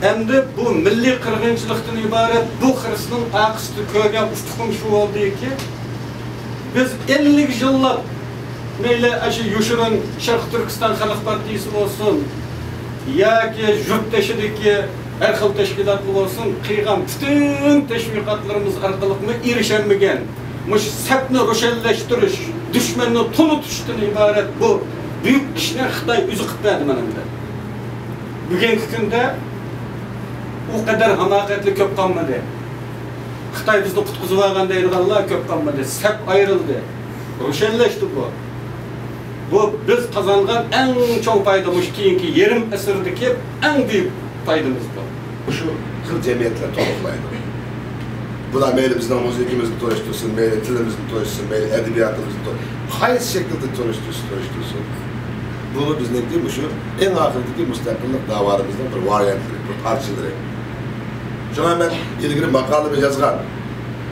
ئەمدى بۇ مىللىي قىرغىنچىلىقتىن ئىبارەت بۇ خىرىسنىڭ ئارقىسىدا كۆرگەن ئۇتۇقۇم شۇ بولدىكى، بىز ئەللىك يىللاپ مەيلى ئاشۇ يوشۇرۇن شەرقىي تۈركىستان خەلق پارتىيىسى بولسۇن ياكى يۇرت تېشىدىكى ھەر خىل تەشكىلاتلار بولسۇن، قىلغان پۈتۈن تەشۋىقاتلىرىمىز ئارقىلىقمۇ ئېرىشەلمىگەن مۇشۇ سەپنى روشەنلەشتۈرۈش، دۈشمەننى تونۇتۇشتىن ئىبارەت بۇ بۈيۈك ئىشنى خىتاي ئۆزى قىلىپ بەردى مانا ئەمدى. بۈگۈنكى كۈندە ئۇ قەدەر ھاماقەتلىك كۆپ قالمىدى. خىتاي بىزنى قۇتقۇزۇۋالغان دەيدىغانلار كۆپ قالمىدى. سەپ ئايرىلدى، روشەنلەشتى بۇ. بۇ بىز قازانغان ئەڭ چوڭ پايدا، مۇشۇ كېيىنكى يېرىم ئەسىردىكى ئەڭ بۈيۈك پايدىمىز بۇ. مۇشۇ خىل جەمئىيەتلەر تولۇقلايدۇ. بۇلار مەيلى بىزنىڭ مۇزىكىمىزنى تونۇشتۇرسۇن، مەيلى تىلىمىزنى تونۇشتۇرسۇن، مەيلى ئەدەبىياتىمىزنى تون-، قايسى شەكىلدە تونۇشتۇرسا تونۇشتۇرسۇن. بۇ بىزنىڭكى مۇشۇ ئەڭ ئاخىرىدىكى مۇستەقىللىق داۋالىرىمىزنىڭ بىر ۋارىيانتلىرى، بىر پارچىلىرى. شۇڭا مەن ئىلگىرى ماقالىمۇ يازغان.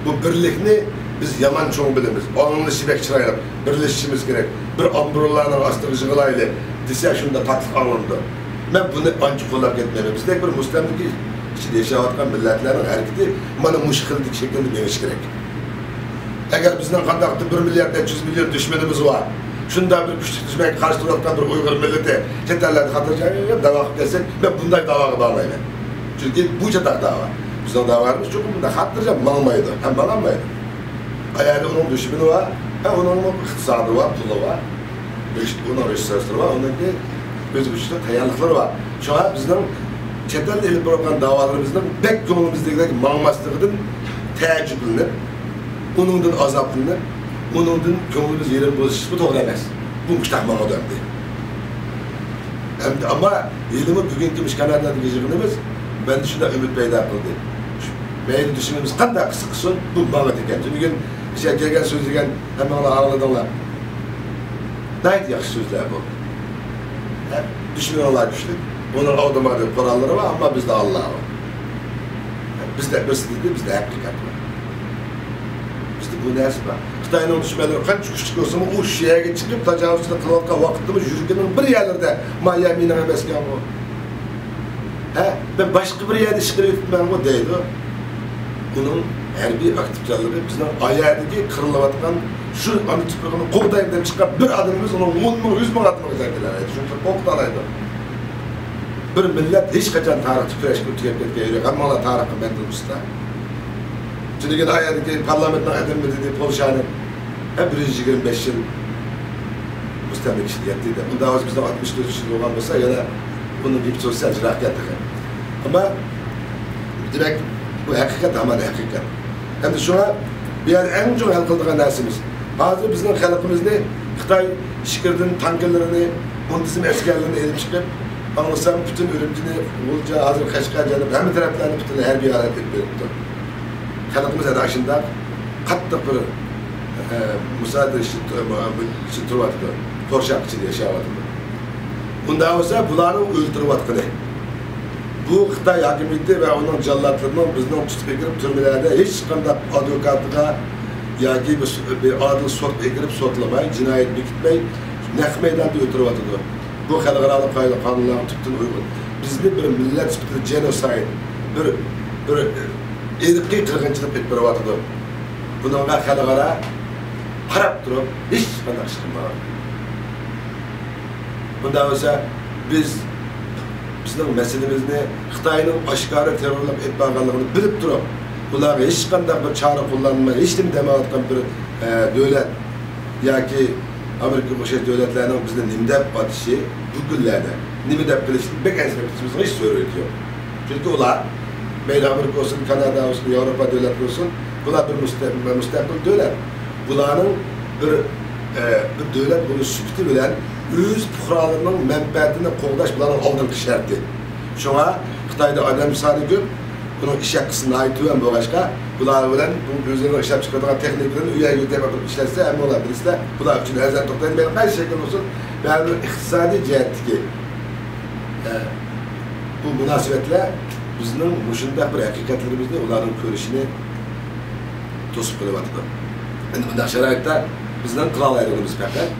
بۇ بىرلىكنى بىز يامان چوڭ بىلىمىز. ئاڭلىنىشى بەك چىرايلىق. بىرلىشىشىمىز كېرەك. بىر ئامبرېللانىڭ ئاستىغا يىغىلايلى دېسە، شۇنداق تاتلىق ئاڭلىنىدۇ. مەن بۇنى ئانچە قوللاپ كەتمەيمەن. بىزدەك بىر مۇستەملىكە ئىچىدە ياشاۋاتقان مىللەتلەرنىڭ ھەرىكىتى مانا مۇشۇ خىلدىكى شەكىلدە مېڭىشى كېرەك. ئەگەر بىزنىڭ قانداقتۇر بىر مىليارد نەچچە يۈز مىليون دۈشمىنىمىز بار، شۇنداق بىر كۈچلۈك دۈشمەنگە قارشى تۇرۇۋاتقان بىر ئۇيغۇر مىللىتى چەت ئەللەردە خاتىرجەم داۋا قىلىپ كەتسەك، مەن بۇنداق داۋاغا بارمايمەن. چۈنكى بۇ چاتاق داۋا. بىزنىڭ داۋالىرىمىز چوقۇم بۇنداق خاتىرجەم ماڭمايدۇ، ھەم ماڭالمايدۇ. ئەگەر ئۇنىڭ دۈشمىنى بار، ھە، ئۇنىڭمۇ ئىقتىسادى بار، پۇلى بار. رېش-، ئۇنىڭ رېسۇرسلىرى بار، ئۇنىڭكى ئۆزى ئۈچۈن تەييارلىقلىرى بار. شۇڭا بىزنىڭ چەت ئەلدە ئېلىپ بېرىۋاتقان داۋالىرىمىزنىڭ بەك كۆڭلىمىزدىكىدەك ماڭماسلىقىدىن تەئەججۈپلىنىپ، ئۇنىڭدىن ئازابلىنىپ، ئۇنىڭدىن كۆڭلىمىز يېرىم بوزۇشىمۇ توغرا ئەمەس. بۇ مۇشتاق ماڭىدۇ ئەمدى. ئەمدى ئەمما ھېلىمۇ بۈگۈنكى مۇشۇ كانادادىكى يىغىنىمىز مەندە شۇنداق ئۈمىد پەيدا قىلدى. مەيلى دۈشمىنىمىز قانداق قىلسا قىلسۇن، بۇ ماڭىدىكەن. تۈنۈگۈن ئىچەرگە كەلگەن سۆزلىگەن ھەممىڭلار ئاڭلىدىڭلار. ناھايىتى ياخشى سۆزلەر بۇ. ھە، دۈشمىنىڭلار كۈچلۈك. ئۇنىڭ ئاۋتوماتىك قوراللىرى بار، ئەمما بىزدە ئاللا بار. بىزدە بىرسى دېدى، بىزدە ھەقىقەت بار. بىزدە بۇ نەرسە بار. خىتاينىڭ دۈشمەنلىرى قانچە كۈچلۈك بولسىمۇ، ئۇ شۇ يەرگە چىقىپ تاجاۋۇزچىلىق قىلىۋاتقان ۋاقىتتىمۇ يۈرىكىنىڭ بىر يەرلىرىدە ما يەر مېنىڭ ئەمەسكەنغۇ. ھە، مەن باشقا بىر يەردە ئىش قىلىۋېتىپمەنغۇ دەيدۇ. ئۇنىڭ ھەربىي ئاكتىپچانلىقى بىزنىڭ ئايەردىكى قىرىلىۋاتقان شۇ ئانا تۇپرىقىنى قوغدايمەن دەپ چىققان بىر ئادىمىمىز ئۇنىڭ ئون مىڭ، يۈز مىڭ ئادەمگە زەربە بېرەلەيدۇ. شۇنچىلىك قورقۇتالايدۇ. بىر مىللەت ھېچقاچان تارىختا كۈرەشكە تۈگەپ كەتكەن يوق. ھەممىڭلار تارىخقا مەن تونۇشسىلەر. تۈنۈگۈن ئايەردىكى پارلامېنتنىڭ ئادىمى دېدى، پولشانى، ھە، بىر يۈز يىگىرمە بەش يىل مۇستەملىكە ئىچىدە يەتتى دەپ. ئۇنداق بولسا بىزنىڭ ئاتمىش تۆت يىل بولغان بولسا، يەنە بۇنىڭ گېپى سەل يىراقكەن تېخى. ئەمما، دېمەك، بۇ ھەقىقەت، ھامان ھەقىقەت. ئەمدى شۇڭا بۇ يەردە ئەڭ چوڭ ھەل قىلىدىغان نەرسىمىز، ھازىر بىزنىڭ خەلقىمىزنى خىتاي ئىچكىرىدىن تانكىلىرىنى، مۇنتىزىم ئەسكەرلىرىنى ئېلىپ چىقىپ، ئاڭلىسام پۈتۈن ئۈرۈمچىنى، غۇلجا، ھازىر قەشقەر، جەنۇب، ھەممە تەرەپلەرنى پۈتۈنلەي ھەربىي ھالەتكە ئېلىپ بېرىپتۇ. خەلقىمىز ئەنە شۇنداق قاتتىق بىر، ئە، مۇسادىرە ئىچىدە تۇ-، ئىچىدە تۇرۇۋاتىدۇ، قورشاق ئىچىدە ياشاۋاتىدۇ. ئۇنداق بولسا بۇلارنىڭ ئۆلتۈرۈۋاتقىنى، بۇ خىتاي ھاكىمىيىتى ۋە ئۇنىڭ جاللاتلىرىنىڭ بىزنىڭ تۇتۇپ ئەكىرىپ تۈرمىلەردە ھېچقانداق ئادۋوكاتىغا ياكى بىر، بىر ئادىل سوتقا ئەكىرىپ سوتلىماي، جىنايەت بېكىتمەي، نەق مەيداندا ئۆلتۈرۈۋاتىدۇ. بۇ خەلقئارالىق قائىدە قانۇنلارغا تۈپتىن ئۇيغۇن. بىزنى بىر مىللەت سۈپىتىدە جېنوسايد، بىر، بىر ئىرقىي قىرغىنچىلىق ئېلىپ بېرىۋاتىدۇ. بۇنىڭغا خەلقئارا قاراپ تۇرۇپ ھېچقانداق ئىش قىلمىغان. بۇنداق بولسا، بىز، بىزنىڭ مەسىلىمىزنى خىتاينىڭ ئاشكارا تېررورلۇق ئېلىپ بارغانلىقىنى بىلىپ تۇرۇپ، ئۇلارغا ھېچقانداق بىر چارە قوللانماي، ھېچنېمە دېمەيۋاتقان بىر، ئە، دۆلەت ياكى ئامېرىكىغا ئوخشاش دۆلەتلەرنىڭ بىزنى نېمە دەپ ئاتىشى، بۇ كۈنلەردە نېمە دەپ قىلىشىدىن بەك ئەنسىرەپ كېتىشىمىزنىڭ ھېچ زۆرۈرىيىتى يوق. چۈنكى ئۇلار، مەيلى ئامېرىكا بولسۇن، كانادا بولسۇن، ياۋروپا دۆلەت بولسۇن، بۇلار بىر مۇستە-، مۇستەقىل دۆلەت. بۇلارنىڭ بىر، ئە، بىر دۆلەت بولۇش سۈپىتى بىلەن ئۆز پۇقرالىرىنىڭ مەنپەئەتىنى قوغداش بۇلارنىڭ ئالدىنقى شەرتى. شۇڭا خىتايدا ئادەم سانى كۆپ، بۇنىڭ ئىش ھەققىسى ناھايىتى تۆۋەن بولغاچقا، بۇلار بىلەن بۇ ئۆزلىرىنىڭ ئىشلەپچىقىرىدىغان تېخنىكىلىرىنى ئۇ يەرگە يۆتەپ ئاپىرىپ ئىشلەتسە، ھەممىڭلار بىلىسىلەر، بۇلار ئۈچۈن ئەرزان توختايدۇ. مەيلى قايسى شەكىل بولسۇن، بەرىبىر ئىقتىسادىي جەھەتتىكى، ئە، بۇ مۇناسىۋەتلەر بىزنىڭ مۇشۇنداق بىر ھەقىقەتلىرىمىزنى ئۇلارنىڭ كۆرۈشىنى توسۇپ قېلىۋاتىدۇ. ئەمدى بۇنداق شارائىتتا بىزنىڭ قىلالايدىغىنىمىز پەقەت،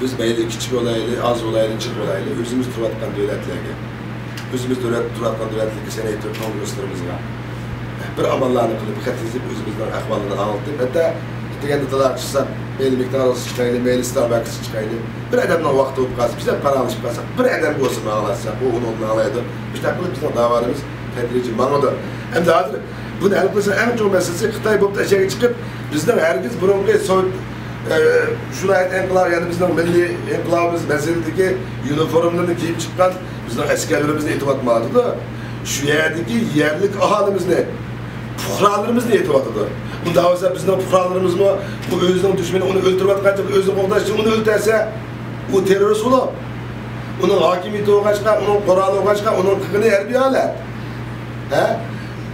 بىز مەيلى كىچىك بولايلى، ئاز بولايلى، جىق بولايلى، ئۆزىمىز تۇرۇۋاتقان دۆلەتلەرگە، ئۆزىمىز دۆلەت، تۇرۇۋاتقان دۆلەتلىكى سەنئەت كونگرېسلىرىمىزغا بىر ئاماللارنى قىلىپ، خەت يېزىپ، ئۆزىمىزنىڭ ئەھۋالىنى ئاڭلىتىپ، ھەتتا دېگەندە تالاغا چىقساق، مەيلى مەكدونالدسقا چىقايلى، مەيلى ستارباكسقا چىقايلى، بىر ئادەمنىڭ ۋاقتى بولۇپ قالسا، بىز ھەم پاراڭلىشىپ قالساق، بىر ئادەم بولسىمۇ ئاڭلاتساق، ئۇ ئۇنى ئاڭلايدۇ. مۇشۇنداق قىلىپ بىزنىڭ داۋالىرىمىز تەدرىجىي ماڭىدۇ. ئەمدى ھازىر بۇنى ھەل قىلىشنىڭ ئەڭ چوڭ مەسىلىسى خىتاي بولۇپ ئەشەگە چىقىپ، بىزنىڭ ھەرگىز بۇرۇنقى سوۋېت، ئە، شۇرايىت ئىنقىلابى، يەنى بىزنىڭ مىللىي ئىنقىلابىمىز مەزگىلىدىكى يۇنىفورملىرىنى كىيىپ چىققان بىزنىڭ ئەسكەرلىرىمىزنى ئېتىۋاتمايدۇ. شۇ يەردىكى يەرلىك ئاھالىمىزنى، پۇقرالىرىمىزنى ئېتىۋاتىدۇ. ئۇنداق بولسا بىزنىڭ پۇقرالىرىمىزمۇ بۇ ئۆزىنىڭ دۈشمىنى ئۇنى ئۆلتۈرۈۋاتقان چېغىدا ئۆزىنى قوغداش ئۈچۈن ئۇنى ئۆلتۈرسە، ئۇ تېررورىست بولۇپ، ئۇنىڭ ھاكىمىيىتى بولغاچقا، ئۇنىڭ قورالى بولغاچقا، ئۇنىڭ قىلغىنى ھەربىي ھالەت. ھە؟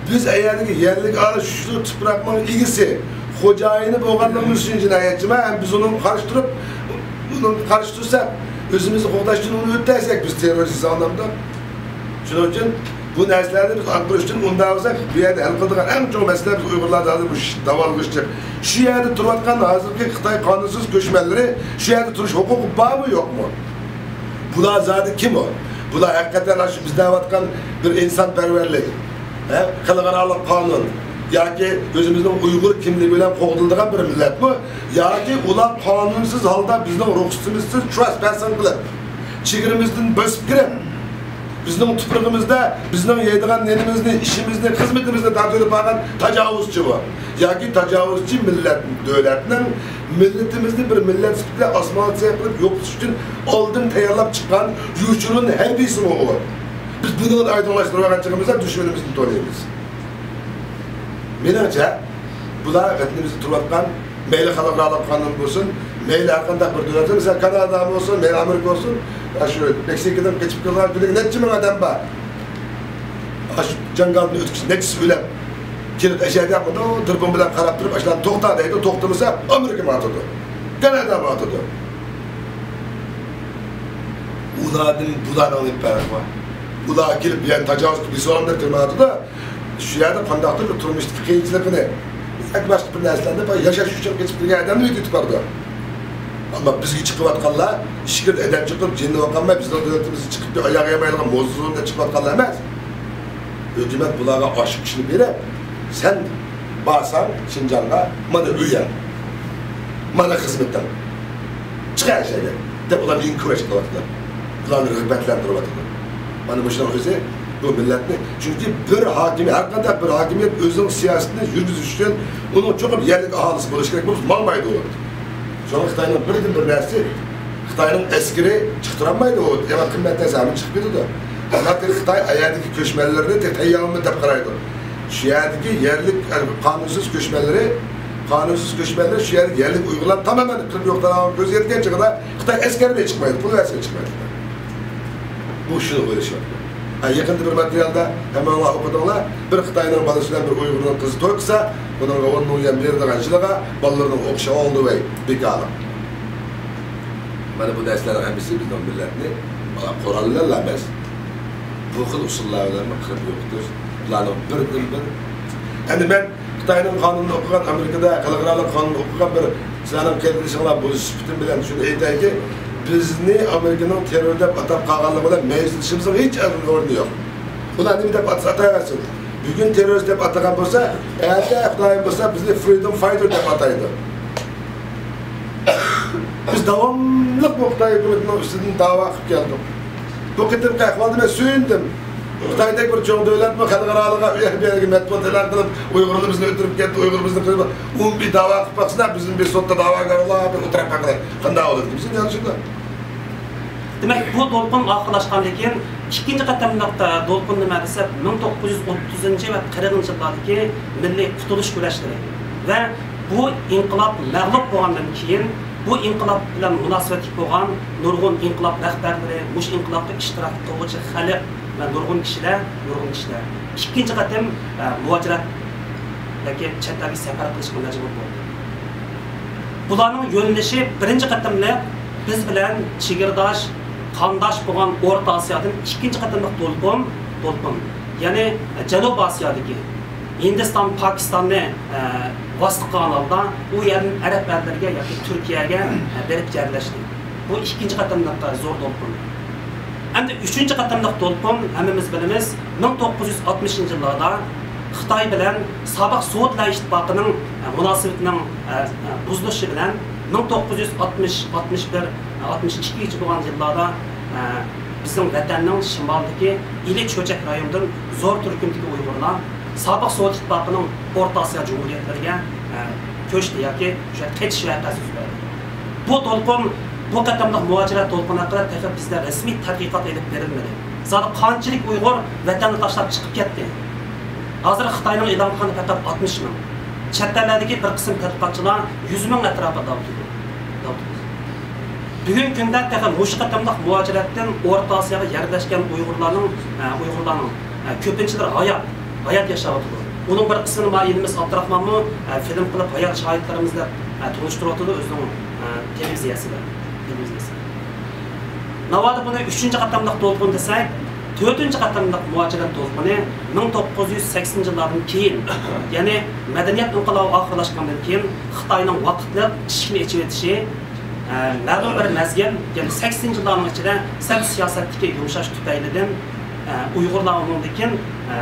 بىز ئەيەردىكى يەرلىك ئانا شۇ تۇپراقنىڭ ئىگىسى، خوجايىنى بولغانلىقىمىز ئۈچۈن جىنايەتچىما؟ ھەم بىز ئۇنىڭغا قارشى تۇرۇپ، ئۇنىڭغا قارشى تۇرساق، ئۆزىمىزنى قوغداش ئۈچۈن ئۇنى ئۆلتۈرسەك، بىز تېررورىست دېسەڭلامدۇق. شۇنىڭ ئۈچۈن بۇ نەرسىلەرنى بىز ئاڭقىرىش ئۈچۈن ئۇنداق بولسا، بۇ يەردە ھەل قىلىدىغان ئەڭ چوڭ مەسىلە بىز ئۇيغۇرلاردا ھازىر بۇ داۋالغۇشلۇق. شۇ يەردە تۇرۇۋاتقان ھازىرقى خىتاي قانۇنسىز كۆچمەنلىرى شۇ يەردە تۇرۇش ھوقۇقى بارمۇ، يوقمۇ؟ بۇلار زادى كىم ئۇ؟ بۇلار ھەقىقەتەن شۇ بىز دەۋاتقان بىر ئىنسانپەرۋەرلىك، ھە؟ خەلقئارالىق قانۇن ياكى ئۆزىمىزنىڭ ئۇيغۇر كىملىكى بىلەن قوغدىلىدىغان بىر مىللەتمۇ؟ ياكى ئۇلار قانۇنسىز ھالدا بىزنىڭ رۇخسىتىمىزسىز ترېسپاسسىڭ قىلىپ، چېگرىمىزدىن بېسىپ كىرىپ، بىزنىڭ تۇپرىقىمىزدا بىزنىڭ يەيدىغان نېنىمىزنى، ئىشىمىزنى، خىزمىتىمىزنى تارتىۋېلىپ بارغان تاجاۋۇزچى بۇ. ياكى تاجاۋۇزچى مىللەت، دۆلەتنىڭ مىللىتىمىزنى بىر مىللەت سۈپىتىدە ئاسمانغا سېيىق قىلىپ يوقىتىش ئۈچۈن ئالدىن تەييارلاپ چىققان يوشۇرۇن ھەربىيسىمۇ ئۇ. بىز بۇنى ئايدىڭلاشتۇرۇۋالغان چېغىمىزدا دۈشمىنىمىزنى تونۇيمىز. مېنىڭچە، بۇلار ۋەتىنىمىزدە تۇرۇۋاتقان مەيلى خەلقئارالىق قانۇن بولسۇن، مەيلى ھەر قانداق بىر دۆلەت، مەسىلەن، كانادا بولسۇن، مەيلى ئامېرىكا بولسۇن، ئاشۇ مېكسىكىدىن قېچىپ كېلىدىغان كۈندە نەچچە مىڭ ئادەم بار. ئاشۇ جاڭگالدىن ئۆتكۈچى نەچچىسى ئۆلۈپ كېلىپ، ئەشەدە مۇنداق دۇربۇن بىلەن قاراپ تۇرۇپ، ئاشۇلارنى توختا دەيدۇ، توختىمىسا ئامېرىكىمۇ ئاتىدۇ، كانادامۇ ئاتىدۇ. ئۇلاردىن بۇلارنىڭ نېمە پەرقى بار؟ ئۇلار كېلىپ بۇ يەردە تاجاۋۇز قىلىپ بېسىۋالامدۇ دەپ تۇرمايدۇ-دە. شۇ يەردە قانداقتۇر بىر تۇرمۇشتىكى قىيىنچىلىقىنى، ياكى باشقا بىر نەرسىلەرنى بار ياشاش ئۈچۈن قېچىپ كىرگەن ئادەمنى ئۆتۈپ بارىدۇ. ئەمما بىزگە چىقىۋاتقانلار ئىچكىرىدە ئادەم چىقىپ، جېنىنى باقالماي، بىزنىڭ دۆلىتىمىزدە چىقىپ بىر ئاياغى يەرمەيدىغان موزدۇزۇم دەپ چىقىۋاتقانلار ئەمەس. ھۆكۈمەت بۇلارغا ئاشۇ ئىشنى بېرىپ، سەن بارساڭ شىنجاڭغا، مانا ئۆيۈڭ، مانا خىزمىتىڭ، چىق ھەر شەيگە دەپ ئۇلارنى ئىنكاۋاش قىلىۋاتىدۇ. ئۇلارنى رىغبەتلەندۈرۈۋاتىدۇ. مانا مۇشۇنىڭ ئۆزى بۇ مىللەتنى، چۈنكى بىر ھاكىمىيەت، ھەر قانداق بىر ھاكىمىيەت ئۆزىنىڭ سىياسىتىنى يۈرگۈزۈش ئۈچۈن ئۇنىڭ چوقۇم يەرلىك ئاھالىسى بولۇشى كېرەك، بولمىسا ماڭمايدۇ ئۇ. شۇڭا خىتاينىڭ بىردىن بىر نەرسىسى، خىتاينىڭ ئەسكىرى چىقتۇرالمايدۇ، ئۇ يەنە قىممەت نەرسە ھەممە چىقىپ كېتىدۇ. ھازىر خىتاي ئايەردىكى كۆچمەنلىرىنى تېخى تەييارمۇ دەپ قارايدۇ. شۇ يەردىكى يەرلىك، قانۇنسىز كۆچمەنلىرى، قانۇنسىز كۆچمەنلىرى شۇ يەردىكى يەرلىك ئۇيغۇرلار تامامەن قىرىپ يوق تارىغان كۆزى يەتكەن چېغىدا خىتاي ئەسكەرمۇ چىقمايدۇ، پۇل بەرسىمۇ چىقمايدۇ. بۇ شۇنى ئويلىشىۋاتىدۇ. ھە، يېقىندا بىر ماتېرىيالدا ھەممىڭلار ئوقۇدۇڭلار، بىر خىتاينىڭ بالىسى بىلەن بىر ئۇيغۇرنىڭ قىزى توي قىلسا، ئۇنىڭغا ئون مىڭ يۈەن بېرىدىغان يىلىغا بالىلىرىنىڭ ئوقۇشى ئالدى ۋەي بىكارلىق. مانا بۇ نەرسىلەرنىڭ ھەممىسى بىزنىڭ مىللەتنى، مانا، قورال بىلەنلا ئەمەس، بۇ خىل ئۇسۇللار بىلەن قىرىپ يوقىتىش، بۇلارنىڭ بىردىنبىر. ئەمدى مەن خىتاينىڭ قانۇنىنى ئوقۇغان، ئامېرىكىدا خەلقئارالىق قانۇننى ئوقۇغان بىر سىلەرنىڭ قېرىندىشىڭلار بولۇش سۈپىتىم بىلەن شۇنى ئېيتايكى، بىزنى ئامېرىكىنىڭ تېررور دەپ ئاتاپ قالغانلىقى بىلەن مەيۈسلىنىشىمىزنىڭ ھېچ ئورنى يوق. ئۇلار نېمە دەپ ئاتىسا ئاتايۋەرسۇن. بۈگۈن تېررورىست دەپ ئاتىغان بولسا، ئەتە خۇدايىم بولسا بىزنى فرىدوم فايتېر دەپ ئاتايدۇ. بىز داۋاملىق بۇ خىتاي ھۆكۈمىتىنىڭ ئۈستىدىن داۋا قىلىپ كەلدۇق. بۇ قېتىمقى ئەھۋالدا مەن سۆيۈندۈم. خىتايدەك بىر چوڭ دۆلەتمۇ خەلقئارالىققا ئۇ يەر بۇ يەرگە مەتبۇئات ئېلان قىلىپ، ئۇيغۇرلىرىمىزنى ئۆلتۈرۈپ كەتتى، ئۇيغۇرىمىزنى قىلىپ، ئۇ بىر داۋا قىلىپ باقسىنا، بىزنى بىر سوتتا داۋاگەرلەر بىر ئولتۇرۇپ باقىلى. قانداق بولىدۇ؟ بىزنى يانچۇقتا. دېمەك، بۇ دولقۇن ئاخىرلاشقاندىن كېيىن، ئىككىنچى قېتىملىق دولقۇن نېمە دېسە، مىڭ توققۇز يۈز ئوتتۇزىنچى ۋە قىرىقىنچى يىللاردىكى مىللىي قۇتۇلۇش كۈرەشلىرى ۋە بۇ ئىنقىلاب مەغلۇپ بولغاندىن كېيىن، بۇ ئىنقىلاب بىلەن مۇناسىۋەتلىك بولغان نۇرغۇن ئىنقىلاب رەھبەرلىرى، مۇشۇ ئىنقىلابتا ئىشتىراك قىلغۇچى خەلق ۋە نۇرغۇن كىشىلەر، نۇرغۇن كىشىلەر ئىككىنچى قېتىم، ئە، مۇھاجىرەت ياكى چەت ئەلگە سەپەر قىلىشقا مەجبۇر بولدى. بۇلارنىڭ يۆنىلىشى بىرىنچى قېتىملىق بىز بىلەن چېگرىداش، قانداش بولغان ئورتا ئاسىيادىن ئىككىنچى قېتىملىق دولقۇن، دولقۇن، يەنى جەنۇبىي ئاسىيادىكى ھىندىستان، پاكىستاننى، ئە، ۋاسىتە قىلغان ھالدا ئۇ يەردىن ئەرەب ئەللىرىگە ياكى تۈركىيەگە، ئە، بېرىپ يەرلەشتى. بۇ ئىككىنچى قېتىملىق زور دولقۇن. ئەمدى ئۈچىنچى قېتىملىق دولقۇن، ھەممىمىز بىلىمىز، مىڭ توققۇز يۈز ئاتمىشىنچى يىللاردا خىتاي بىلەن سابىق سوۋېتلار ئىتتىپاقىنىڭ، ئە، مۇناسىۋىتىنىڭ، ئە، ئە، بۇزۇلۇشى بىلەن مىڭ توققۇز يۈز ئاتمىش، ئاتمىش بىر، ئاتمىش ئىككىگىچە بولغان يىللاردا، ئە، بىزنىڭ ۋەتەننىڭ شىمالىدىكى ئىلى چۆچەك رايونىدىن زور تۈركۈمدىكى ئۇيغۇرلار سابىق سوۋېت ئىتتىپاقىنىڭ ئورتا ئاسىيا جۇمھۇرىيەتلىرىگە، ئە، كۆچتى ياكى شۇ قېچىش ۋەقەسى يۈز بەردى. بۇ دولقۇن، بۇ قېتىملىق مۇھاجىرەت دولقۇنى ھەققىدە تېخى بىزدە رەسمىي تەتقىقات ئېلىپ بېرىلمىدى. زادى قانچىلىك ئۇيغۇر ۋەتەننى تاشلاپ چىقىپ كەتتى؟ ھازىر خىتاينىڭ ئېلان قىلغىنى پەقەت ئاتمىش مىڭ. چەت ئەللەردىكى بىر قىسىم تەتقىقاتچىلار يۈز مىڭ ئەتراپىدا دەۋاتىدۇ. دەۋاتىدۇ. بۈگۈنكى كۈندە تېخى مۇشۇ قېتىملىق مۇھاجىرەتتىن ئورتا ئاسىياغا يەرلەشكەن ئۇيغۇرلارنىڭ، ئە، ئۇيغۇرلارنىڭ، ئە، كۆپىنچىلىرى ھايات، ھايات ياشاۋاتىدۇ. ئۇنىڭ بىر قىسمىنى ما ئىنىمىز ئابدۇراخمانمۇ، ئە، فىلىم قىلىپ ھايات شاھىتلىرىمىز دەپ، ئە، تونۇشتۇرۇۋاتىدۇ ئۆزىنىڭ، ئە، تېلېۋىزىيەسىدە. تېلېۋىزىيەسىدە. ناۋادا بۇنى ئۈچىنچى قېتىملىق دولقۇن دېسەك، تۆتىنچى قېتىملىق مۇھاجىرەت دولقۇنى مىڭ توققۇز يۈز سەكسىنىنچى يىللاردىن كېيىن، يەنى مەدەنىيەت ئىنقىلابى ئاخىرلاشقاندىن كېيىن خىتاينىڭ ۋاقىتلىق ئىشىكنى ئېچىۋېتىشى، ئە، مەلۇم بىر مەزگىل، يەنى سەكسىنىنچى يىللارنىڭ ئىچىدە سىرت سىياسەتتىكى يۇمشاش تۈپەيلىدىن، ئە، ئۇيغۇرلار ئۇنىڭدىن كېيىن، ئە،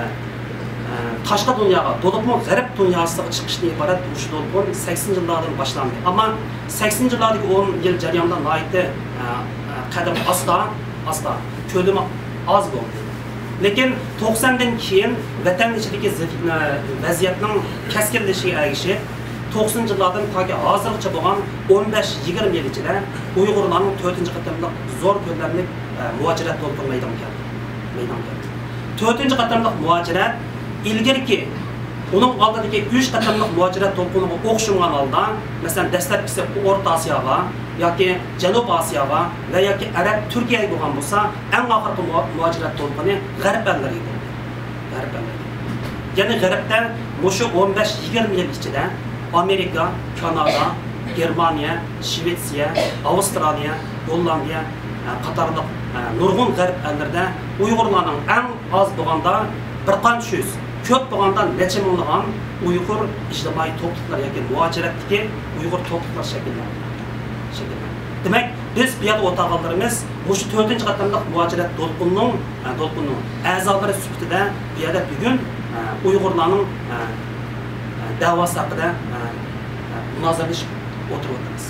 ئە، تاشقى دۇنياغا، بولۇپمۇ غەرب دۇنياسىغا چىقىشتىن ئىبارەت مۇشۇ دولقۇن سەكسىنىنچى يىللاردىن باشلاندى. ئەمما سەكسىنىنچى يىللاردىكى ئون يىل جەريانىدا ناھايىتى، ئە، ئە، قەدىمى ئاستا، ئاستا، كۆلىمى ئاز بولدى. لېكىن توقساندىن كېيىن ۋەتەن ئىچىدىكى زىت-، ئە، ۋەزىيەتنىڭ كەسكىنلىشىشىگە ئەگىشىپ، توقسىنىنچى يىللاردىن تاكى ھازىرغىچە بولغان ئون بەش يىگىرمە يىل ئىچىدە ئۇيغۇرلارنىڭ تۆتىنچى قېتىملىق زور كۆلەملىك، ئە، مۇھاجىرەت دولقۇنى مەيدانغا كەلدى. مەيدانغا كەلدى. تۆتىنچى قېتىملىق مۇھاجىرەت ئىلگىرىكى ئۇنىڭ ئالدىدىكى ئۈچ قېتىملىق مۇھاجىرەت دولقۇنىغا ئوخشىمىغان ھالدا، مەسىلەن، دەسلەپكىسى ئورتا ئاسىياغا ياكى جەنۇب ئاسىياغا ۋە ياكى ئەرەب تۈركىيەگە بولغان بولسا، ئەڭ ئاخىرقى مۇ-، مۇھاجىرەت دولقۇنى غەرب ئەللىرىگە بولدى. غەرب ئەللىرىگە. يەنى غەربتە مۇشۇ ئون بەش يىگىرمە يىل ئىچىدە ئامېرىكا، كانادا، گېرمانىيە، شىۋېتسىيە، ئاۋسترالىيە، گوللاندىيە، ئە، قاتارلىق، ئە، نۇرغۇن غەرب ئەللىرىدە ئۇيغۇرلارنىڭ ئەڭ ئاز بولغاندا بىر قانچە يۈز، كۆپ بولغاندا نەچچە مىڭلىغان ئۇيغۇر ئىجتىمائىي توپلۇقلار ياكى مۇھاجىرەتتىكى ئۇيغۇر توپلۇقلار شەكىللەندى. شەكىللەندى. دېمەك، بىز بۇ يەردە ئولتۇرغانلىرىمىز مۇشۇ تۆتىنچى قېتىملىق مۇھاجىرەت دولقۇنىنىڭ، ئە، دولقۇنىنىڭ ئەزالىرى سۈپىتىدە بۇ يەردە بۈگۈن، ئە، ئۇيغۇرلارنىڭ، ئە، ئە، دەۋاسى ھەققىدە، ئە، ئە، مۇنازىرىلىشىپ ئولتۇرۇۋاتىمىز.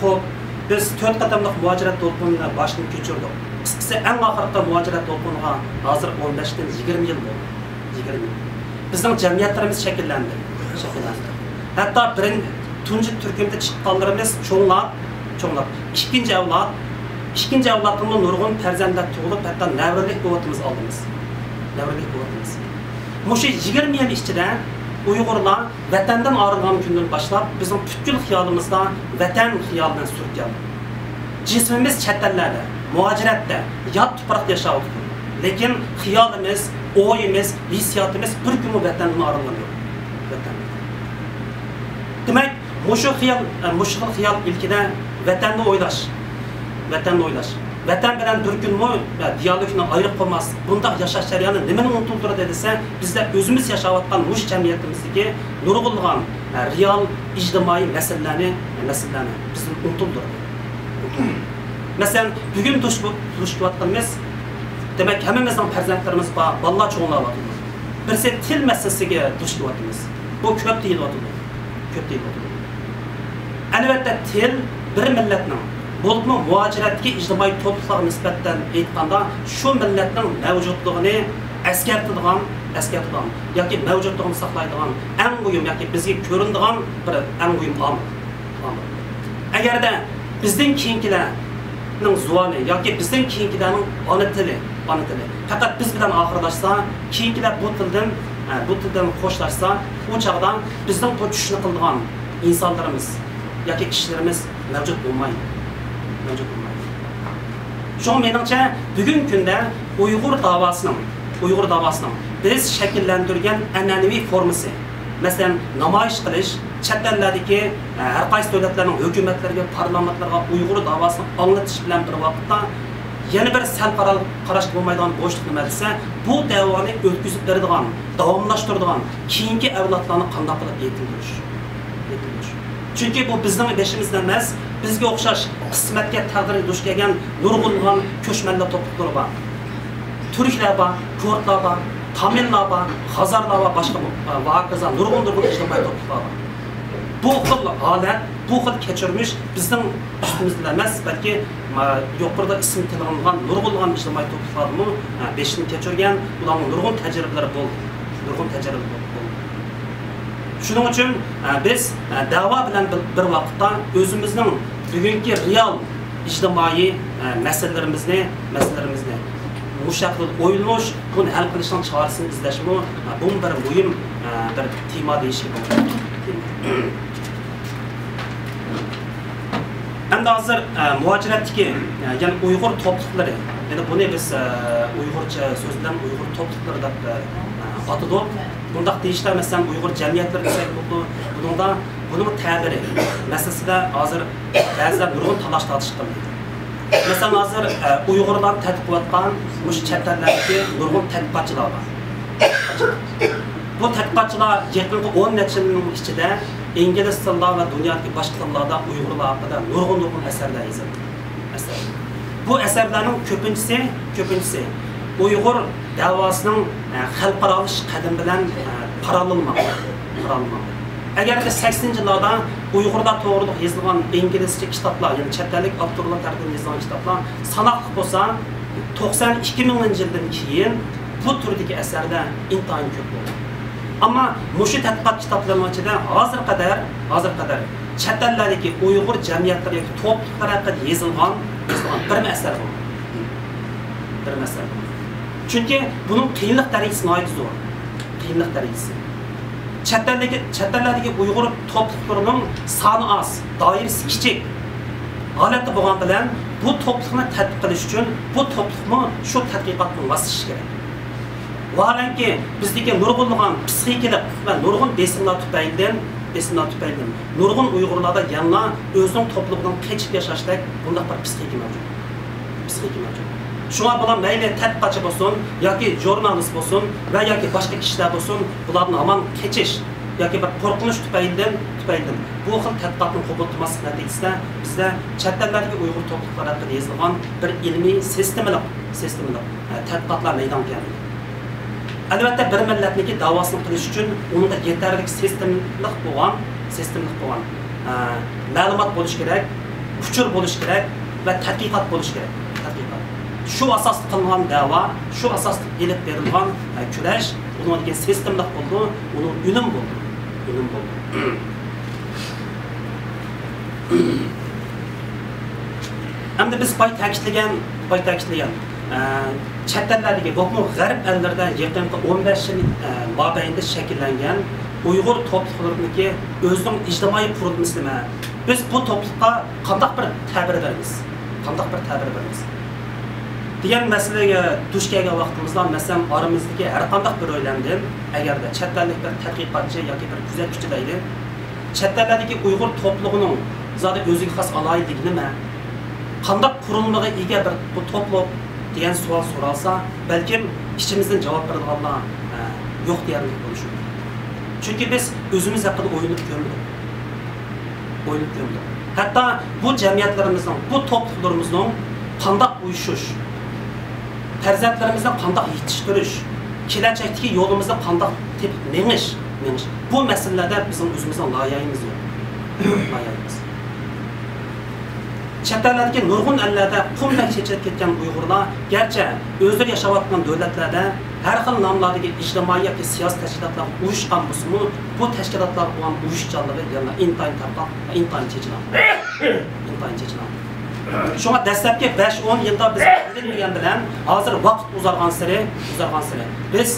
خوپ، بىز تۆت قېتىملىق مۇھاجىرەت دولقۇنىنى باشتىن كۆچۈردۇق. قىسقىسى، ئەڭ ئاخىرقى مۇھاجىرەت دولقۇنىغا ھازىر ئون بەشتىن يىگىرمە يىل بولدى. يىگىرمە يىل. بىزنىڭ جەمئىيەتلىرىمىز شەكىللەندى. شەكىللەندى. ھەتتا بىرىن-، تۇنجى تۈركۈمدە چىققانلىرىمىز چوڭلاپ، چوڭلاپ، ئىككىنچى ئەۋلاد، ئىككىنچى ئەۋلادتىنمۇ نۇرغۇن پەرزەنتلەر تۇغۇلۇپ، ھەتتا نەۋرىلىك بولۇۋاتىمىز ئالدىمىز. نەۋرىلىك بولۇۋاتىمىز. مۇشۇ يىگىرمە يىل ئىچىدە ئۇيغۇرلار ۋەتەندىن ئايرىلغان كۈندىن باشلاپ، بىزنىڭ پۈتكۈل خىيالىمىزدا ۋەتەن خىيالى بىلەن سۈركەلدى. جىسمىمىز چەت ئەللەردە، مۇھاجىرەتتە، يات تۇپراقتا ياشاۋاتىدۇ. لېكىن خىيالىمىز، ئويىمىز، ھېسسىياتىمىز بىر كۈنمۇ ۋەتەندىن ئايرىلغىنى يوق. ۋەتەن. دېمەك، مۇشۇ خىيال، مۇشۇ خىل خىيال ئىلكىدە ۋەتەننى ئويلاش، ۋەتەننى ئويلاش. ۋەتەن بىلەن بىر كۈنمۇ دىيالوگنى ئايرىپ قويماسلىق، بۇنداق ياشاش جەريانى نېمىنى ئۇنتۇلدۇرىدۇ دېسە، بىزلەر ئۆزىمىز ياشاۋاتقان مۇشۇ جەمئىيىتىمىزدىكى نۇرغۇنلىغان رېئال ئىجتىمائىي مەسىلىلەرنى، مەسىلىلەرنى بىزدىن ئۇنتۇلدۇرىدۇ. مەسىلەن، بۈگۈن دۇچ، دۇچ كېلىۋاتقىنىمىز، دېمەك، ھەممىمىزنىڭ پەرزەنتلىرىمىز بار، بالىلار چوڭلاۋاتىدۇ. بىرسى تىل مەسىلىسىگە دۇچ كېلىۋاتىمىز. بۇ كۆپ دېيىلىۋاتىدۇ. كۆپ دېيىلىۋاتىدۇ. ئەلۋەتتە، تىل بىر مىللەتنىڭ، بولۇپمۇ مۇھاجىرەتتىكى ئىجتىمائىي توپلۇقلارغا نىسبەتەن ئېيتقاندا، شۇ مىللەتنىڭ مەۋجۇتلۇقىنى ئەسكەرتىدىغان، ئەسكەرتىدىغان ياكى مەۋجۇتلۇقىنى ساقلايدىغان ئەڭ مۇھىم ياكى بىزگە كۆرۈنىدىغان بىر ئەڭ مۇھىم ئامىل. ئەگەردە بىزدىن كېيىنكىلەرنىڭ زۇۋانى ياكى بىزدىن كېيىنكىلەرنىڭ ئانا تىلى، ئانا تىلى پەقەت بىز بىلەن ئاخىرلاشسا، كېيىنكىلەر بۇ تىلدىن، بۇ تىلدىن خوشلاشسا، ئۇ چاغدا بىزنىڭ بۇ چۈشنى قىلىدىغان ئىنسانلىرىمىز ياكى كىشىلىرىمىز مەۋجۇت بولمايدۇ. مەۋجۇت بولمايدۇ. شۇڭا مېنىڭچە، بۈگۈنكى كۈندە ئۇيغۇر داۋاسىنىڭ، ئۇيغۇر داۋاسىنىڭ بىز شەكىللەندۈرگەن ئەنئەنىۋى فورمىسى، مەسىلەن، نامايىش قىلىش، چەت ئەللەردىكى، ئە، ھەر قايسى دۆلەتلەرنىڭ ھۆكۈمەتلىرىگە، پارلامېنتلىرىغا ئۇيغۇر داۋاسىنى ئاڭلىتىش بىلەن بىر ۋاقىتتا، يەنە بىر سەل قارا-، قاراشقا بولمايدىغان بوشلۇق نېمە دېسە، بۇ دەۋانى ئۆتكۈزۈپ بېرىدىغان، داۋاملاشتۇرىدىغان، كېيىنكى ئەۋلادلارنى قانداق قىلىپ يېتىلدۈرۈش. يېتىلدۈرۈش. چۈنكى بۇ بىزنىڭ بېشىمىزدا ئەمەس، بىزگە ئوخشاش قىسمەتكە، تەقدىرگە دۇچ كەلگەن نۇرغۇنلىغان كۆچمەنلەر توپلۇقلىرى بار. تۈركلەر بار، كۇردلار بار، تامىللار بار، خازارلار بار، باشقا، ۋە ھاكازا نۇرغۇن، نۇرغۇن ئىجتىمائىي توپلۇقلار بار. بۇ خىل ھالەت، بۇ خىل كەچۈرمىش بىزنىڭ ئۈستىمىزدىلا ئەمەس، بەلكى، ما، يۇقىرىدا ئىسمى تىلغا ئالىنغان نۇرغۇنلىغان ئىجتىمائىي توپلۇقلاردىمۇ، ھە، بېشىدىن كەچۈرگەن، ئۇلارنىڭ نۇرغۇن تەجرىبىلىرى بولدى. نۇرغۇن تەجرىبىلىرى بولدى. شۇنىڭ ئۈچۈن، ھە، بىز، ھە، دەۋا بىلەن بىر، بىر ۋاقىتتا ئۆزىمىزنىڭ بۈگۈنكى رېئال ئىجتىمائىي، ھە، مەسىلىلىرىمىزنى، مەسىلىلىرىمىزنى مۇشۇ ھەقتە ئويلىنىش، بۇنى ھەل قىلىشنىڭ چارىسىنى ئىزدەشمۇ، ھە، بۇمۇ بىر مۇھىم، ھە، بىر تېما دېيىشكە بولىدۇ. ئەمدى ھازىر، ئە، مۇھاجىرەتتىكى، ئە، يەنى ئۇيغۇر توپلۇقلىرى، يەنى بۇنى بىز، ئە، ئۇيغۇرچە سۆز بىلەن ئۇيغۇر توپلۇقلىرى دەپ، ئە، ئاتىدۇق. بۇنداق دېيىشتە، مەسىلەن، ئۇيغۇر جەمئىيەتلىرى دېسەك بولىدۇ. بۇنىڭدا، بۇنىڭ تەبىرى مەسىلىسىدە ھازىر بەزىلەر نۇرغۇن تالاش-تارتىش قىلدى. مەسىلەن، ھازىر، ئە، ئۇيغۇرلارنى تەتقىق قىلىۋاتقان مۇشۇ چەت ئەللەردىكى نۇرغۇن تەتقىقاتچىلار بار. بۇ تەتقىقاتچىلار يېقىنقى ئون نەچچە يىلنىڭ ئىچىدە ئىنگلىز تىلىدا ۋە دۇنيادىكى باشقا تىللاردا ئۇيغۇرلار ھەققىدە نۇرغۇن، نۇرغۇن ئەسەرلەر يېزىلدى. ئەسەر. بۇ ئەسەرلەرنىڭ كۆپىنچىسى، كۆپىنچىسى ئۇيغۇر دەۋاسىنىڭ، ئە، خەلقئارالىشىش قەدىمى بىلەن، ئە، پاراللېل ماڭىدۇ. پاراللېل ماڭىدۇ. ئەگەردە سەكسىنىنچى يىللاردا ئۇيغۇرلار توغرىلىق يېزىلغان ئىنگلىزچە كىتابلار، يەنى چەت ئەللىك ئاپتورلار تەرىپىدىن يېزىلغان كىتابلار ساناقلىق بولسا، توقسان ئىككى مىڭىنچى يىلدىن كېيىن بۇ تۈردىكى ئەسەرلەر ئىنتايىن كۆپ بولدى. ئەمما مۇشۇ تەتقىقات كىتابلىرىنىڭ ئىچىدە ھازىرغا قەدەر، ھازىرغا قەدەر چەت ئەللەردىكى ئۇيغۇر جەمئىيەتلىرى ياكى توپلۇقلىرى ھەققىدە يېزىلغان، يېزىلغان بىرمۇ ئەسەر بولمىدى. بىرمۇ ئەسەر بولمىدى. چۈنكى بۇنىڭ قىيىنلىق دەرىجىسى ناھايىتى زور. قىيىنلىق دەرىجىسى. چەت ئەلدىكى، چەت ئەللەردىكى ئۇيغۇر توپلۇقلىرىنىڭ سانى ئاز، دائىرىسى كىچىك ھالەتتە بولغان بىلەن، بۇ توپلۇقنى تەتقىق قىلىش ئۈچۈن بۇ توپلۇقمۇ شۇ تەتقىقاتتىن ۋاز كېچىشى كېرەك. ۋاھالەنكى، بىزدىكى نۇرغۇنلىغان پسىخىكىلىق ۋە نۇرغۇن بېسىملار تۈپەيلىدىن، بېسىملار تۈپەيلىدىن نۇرغۇن ئۇيغۇرلاردا يەنىلا ئۆزىنىڭ توپلۇقىدىن قېچىپ ياشاشتەك بۇنداق بىر پسىخىكا مەۋجۇت. پسىخىكا مەۋجۇت. شۇڭا بۇلار مەيلى تەتقىقاتچى بولسۇن ياكى ژۇرنالىست بولسۇن ۋە ياكى باشقا كىشىلەر بولسۇن، بۇلاردىن ھامان قېچىش ياكى بىر قورقۇنچ تۈپەيلىدىن، تۈپەيلىدىن بۇ خىل تەتقىقاتنى قوبۇل قىلماسلىق نەتىجىسىدە بىزدە چەت ئەللەردىكى ئۇيغۇر توپلۇقلىرى ھەققىدە يېزىلغان بىر ئىلمىي سىستېمىلىق، سىستېمىلىق، ئە، تەتقىقاتلار مەيدانغا كەلمىدى. ئەلۋەتتە، بىر مىللەتنىڭكى داۋاسىنى قىلىش ئۈچۈن ئۇنىڭدا يېتەرلىك سىستېمىلىق بولغان، سىستېمىلىق بولغان، ئە، مەلۇمات بولۇشى كېرەك، ئۇچۇر بولۇشى كېرەك ۋە تەتقىقات بولۇشى كېرەك. تەتقىقات. شۇ ئاساستا قىلىنغان دەۋا، شۇ ئاساستا ئېلىپ بېرىلغان، ئە، كۈرەش ئۇنىڭدىن كېيىن سىستېمىلىق بولىدۇ، ئۇنىڭ ئۈنۈم بولىدۇ. ئۈنۈم بولىدۇ. ئەمدى بىز باي تەكىتلىگەن، باي تەكىتلىگەن، ئە، چەت ئەللەردىكى، بولۇپمۇ غەرب ئەللىرىدە يېقىنقى ئون بەش يىل، ئە، مابەينىدە شەكىللەنگەن ئۇيغۇر توپلۇقلىرىنىڭكى ئۆزىنىڭ ئىجتىمائىي قۇرۇلمىسى نېمە؟ بىز بۇ توپلۇققا قانداق بىر تەبىر بېرىمىز؟ قانداق بىر تەبىر بېرىمىز؟ دېگەن مەسىلىگە دۇچ كەلگەن ۋاقتىمىزدا، مەسىلەن، ئارىمىزدىكى ھەر قانداق بىر ئۆيلەمدىن، ئەگەردە چەت ئەللىك بىر تەتقىقاتچى ياكى بىر كۆزەتكۈچى دەيلى، چەت ئەللەردىكى ئۇيغۇر توپلۇقىنىڭ زادى ئۆزىگە خاس ئالاھىدىلىكى نېمە؟ قانداق قۇرۇلمىغا ئىگە بىر بۇ توپلۇق دېگەن سوئال سورالسا، بەلكىم ئىچىمىزدىن جاۋاب بېرىدىغانلار، ئە، يوق دېيەرلىك بولۇشى مۇمكىن. چۈنكى بىز ئۆزىمىز ھەققىدە ئويلىنىپ كۆرمىدۇق. ئويلىنىپ كۆرمىدۇق. ھەتتا بۇ جەمئىيەتلىرىمىزنىڭ، بۇ توپلۇقلىرىمىزنىڭ قانداق ئۇيۇشۇش، پەرزەنتلىرىمىزنى قانداق يېتىشتۈرۈش، كېلەچەكتىكى يولىمىزنى قانداق تېپىپ مېڭىش، مېڭىش، بۇ مەسىلىلەردە بىزنىڭ ئۆزىمىزنىڭ لايىھەمىز يوق. لايىھەمىز. چەت ئەللەردىكى نۇرغۇن ئەللەردە قۇمدەك چېچىلىپ كەتكەن ئۇيغۇرلار گەرچە ئۆزلىرى ياشاۋاتقان دۆلەتلەردە ھەر خىل ناملاردىكى ئىجتىمائىي ياكى سىياسىي تەشكىلاتلارغا ئۇيۇشقان بولسىمۇ، بۇ تەشكىلاتلارغا بولغان ئۇيۇشۇشچانلىقى يەنىلا ئىنتايىن تارقاق ۋە ئىنتايىن چېچىلاڭ. ئىنتايىن چېچىلاڭ. شۇڭا دەسلەپكى بەش ئون يىلدا بىز بىلمىگەن بىلەن، ھازىر ۋاقىت ئۇزارغانسېرى، ئۇزارغانسېرى بىز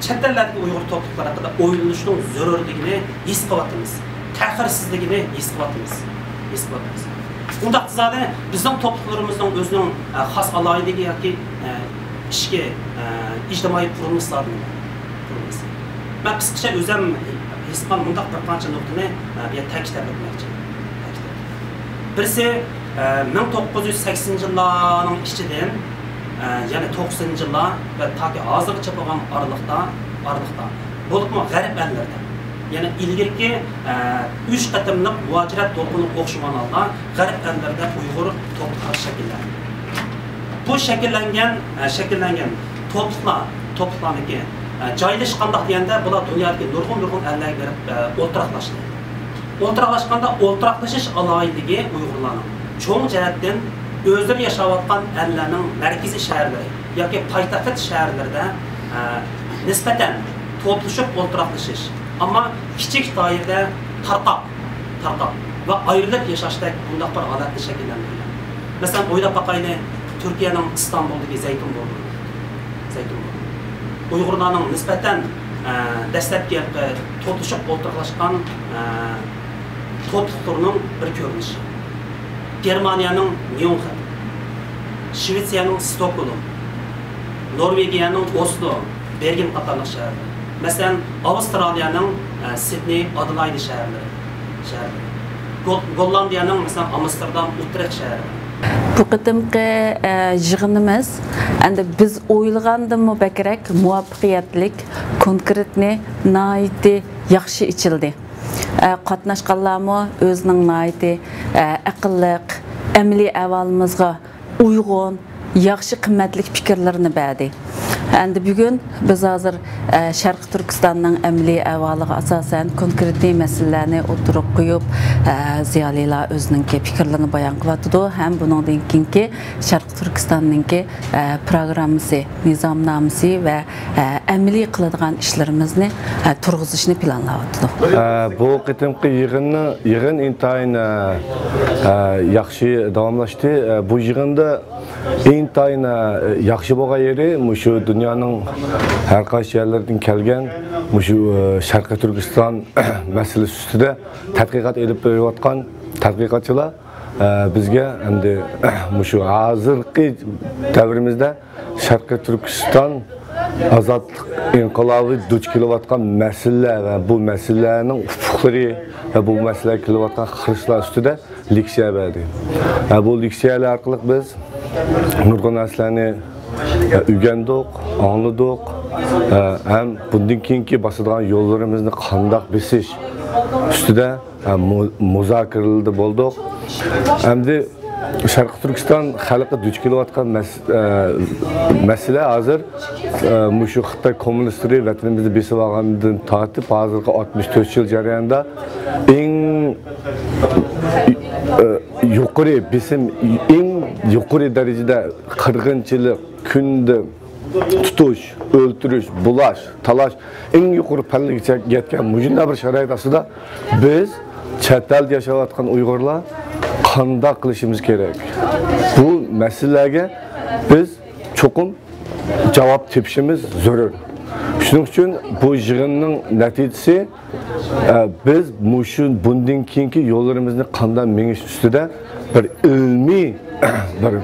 چەت ئەللەردىكى ئۇيغۇر توپلۇقلىرى ھەققىدە ئويلىنىشنىڭ زۆرۈرلۈكىنى ھېس قىلىۋاتىمىز. تەخىرسىزلىكىنى ھېس قىلىۋاتىمىز. ھېس قىلىۋاتىمىز. ئۇنداق زادى بىزنىڭ توپلۇقلىرىمىزنىڭ ئۆزىنىڭ، ئە، خاس ئالاھىدىلىكى ياكى، ئە، ئىچكى، ئە، ئىجتىمائىي قۇرۇلمىسى زادى نېمە؟ قۇرۇلمىسى. مەن قىسقىچە ئۆزۈم ھېس قىلغان مۇنداق بىر قانچە نۇقتىنى، ئە، بۇ يەردە تەكىتلەپ ئۆتمەكچى. تەكىتلەپ. بىرسى، ئە، مىڭ توققۇز يۈز سەكسىنىنچى يىللارنىڭ ئىچىدىن، ئە، يەنى توقسىنىنچى يىللار ۋە تاكى ھازىرغىچە بولغان ئارىلىقتا، ئارىلىقتا، بولۇپمۇ غەرب ئەللىرىدە، يەنى ئىلگىرىكى، ئە، ئۈچ قېتىملىق مۇھاجىرەت دولقۇنىغا ئوخشىمىغان ھالدا غەرب ئەللىرىدە ئۇيغۇر توپلۇقى شەكىللەندى. بۇ شەكىللەنگەن، ئە، شەكىللەنگەن توپلۇقلار، توپلۇقلارنىڭكى، ئە، جايلىشى قانداق دېگەندە، بۇلار دۇنيادىكى نۇرغۇن، نۇرغۇن ئەللەرگە بېرىپ، ئە، ئولتۇراقلاشتى. ئولتۇراقلاشقاندا ئولتۇراقلىشىش ئالاھىدىلىكى ئۇيغۇرلارنىڭ چوڭ جەھەتتىن ئۆزلىرى ياشاۋاتقان ئەللەرنىڭ مەركىزىي شەھەرلىرى ياكى پايتەخت شەھەرلىرىدە، ئە، نىسبەتەن توپلىشىپ ئولتۇراقلىشىش، ئەمما كىچىك دائىرىدە تارقاق، تارقاق ۋە ئايرىلىپ ياشاشتەك بۇنداق بىر ھالەتنى شەكىللەندۈرگەن. مەسىلەن، ئويلاپ باقايلى، تۈركىيەنىڭ ئىستانبۇلدىكى زەيتۇن بۇرنى. زەيتۇن بۇرنى. ئۇيغۇرلارنىڭ نىسبەتەن، ئە، دەسلەپكى ھېلىقى توپلىشىپ ئولتۇراقلاشقان، ئە، توپلۇقلىرىنىڭ بىر كۆرۈنۈشى. گېرمانىيەنىڭ ميۇنخېن، شىۋېتسىيەنىڭ ستوكھولم، نورۋېگىيەنىڭ ئوسلو، بېرگېن قاتارلىق شەھەرلەر. مەسىلەن، ئاۋسترالىيەنىڭ، ئە، سىدنېي، ئادېلايد شەھەرلىرى. شەھەرلىرى. گول-، گوللاندىيەنىڭ، مەسىلەن، ئامستېردام، ئۇترېخت شەھەرلىرى. بۇ قېتىمقى، ئە، يىغىنىمىز ئەمدى بىز ئويلىغاندىنمۇ بەكرەك مۇۋەپپەقىيەتلىك، كونكرېتنى ناھايىتى ياخشى ئېچىلدى. ئە، قاتناشقانلارمۇ ئۆزىنىڭ ناھايىتى، ئە، ئەقىللىق، ئەمەلىي ئەھۋالىمىزغا ئۇيغۇن، ياخشى قىممەتلىك پىكىرلىرىنى بەردى. ئەمدى بۈگۈن بىز ھازىر، ئە، شەرقىي تۈركىستاننىڭ ئەمەلىي ئەھۋالىغا ئاساسەن كونكرېتنى مەسىلىلەرنى ئوتتۇرىغا قويۇپ، ئە، زىيالىيلار ئۆزىنىڭكى پىكىرلىرىنى بايان قىلىۋاتىدۇ ھەم بۇنىڭدىن كېيىنكى شەرقىي تۈركىستاننىڭكى، ئە، پىروگراممىسى، نىزامنامىسى ۋە، ئە، ئەمەلىي قىلىدىغان ئىشلىرىمىزنى، ئە، تۇرغۇزۇشنى پىلانلاۋاتىدۇ. ئە، بۇ قېتىمقى يىغىننى، يىغىن ئىنتايىن، ئە، ئە، ياخشى داۋاملاشتى. ئە، بۇ يىغىندا ئىنتايىن، ئە، ياخشى بولغان يېرى، مۇشۇ دۇنيانىڭ ھەر قايسى يەرلىرى دىن كەلگەن مۇشۇ، ئە، شەرقىي تۈركىستان مەسىلىسى ئۈستىدە تەتقىقات ئېلىپ بېرىۋاتقان تەتقىقاتچىلار، ئە، بىزگە ئەمدى مۇشۇ ھازىرقى دەۋرىمىزدە شەرقىي تۈركىستان ئازادلىق ئىنقىلابى دۇچ كېلىۋاتقان مەسىلىلەر ۋە بۇ مەسىلىلەرنىڭ ئۇپۇقلىرى ۋە بۇ مەسىلىلەرگە كېلىۋاتقان خىرىسلار ئۈستىدە لېكسىيە بەردى. ھە، بۇ لېكسىيەلەر ئارقىلىق بىز نۇرغۇن نەرسىلەرنى، ھە، ئۆگەندۇق، ئاڭلىدۇق، ھە، ھەم بۇندىن كېيىنكى باسىدىغان يوللىرىمىزنى قانداق بېسىش ئۈستىدە، ھە، مۇ-، مۇزاكىرىلىدە بولدۇق. ئەمدى شەرقىي تۈركىستان خەلقى دۇچ كېلىۋاتقان مەس-، ئە، مەسىلە ھازىر، ئە، مۇشۇ خىتاي كوممۇنىستلىرى ۋەتىنىمىزنى بېسىپ ئالغاندىن تارتىپ ھازىرقى ئاتمىش تۆت يىل جەريانىدا ئەڭ، ئە، يۇقىرى بېسىم، ئەڭ يۇقىرى دەرىجىدە قىرغىنچىلىق، كۈندە تۇتۇش، ئۆلتۈرۈش، بۇلاش، تالاش ئەڭ يۇقىرى پەللىگە يەتكەن مۇشۇنداق بىر شارائىت ئاستىدا بىز چەت ئەلدە ياشاۋاتقان ئۇيغۇرلار قانداق قىلىشىمىز كېرەك؟ بۇ مەسىلىلەرگە بىز چوقۇم جاۋاب تېپىشىمىز زۆرۈر. شۇنىڭ ئۈچۈن بۇ يىغىننىڭ نەتىجىسى، ئە، بىز مۇشۇ بۇندىن كېيىنكى يوللىرىمىزنى قانداق مېڭىش ئۈستىدە بىر ئىلمىي بىر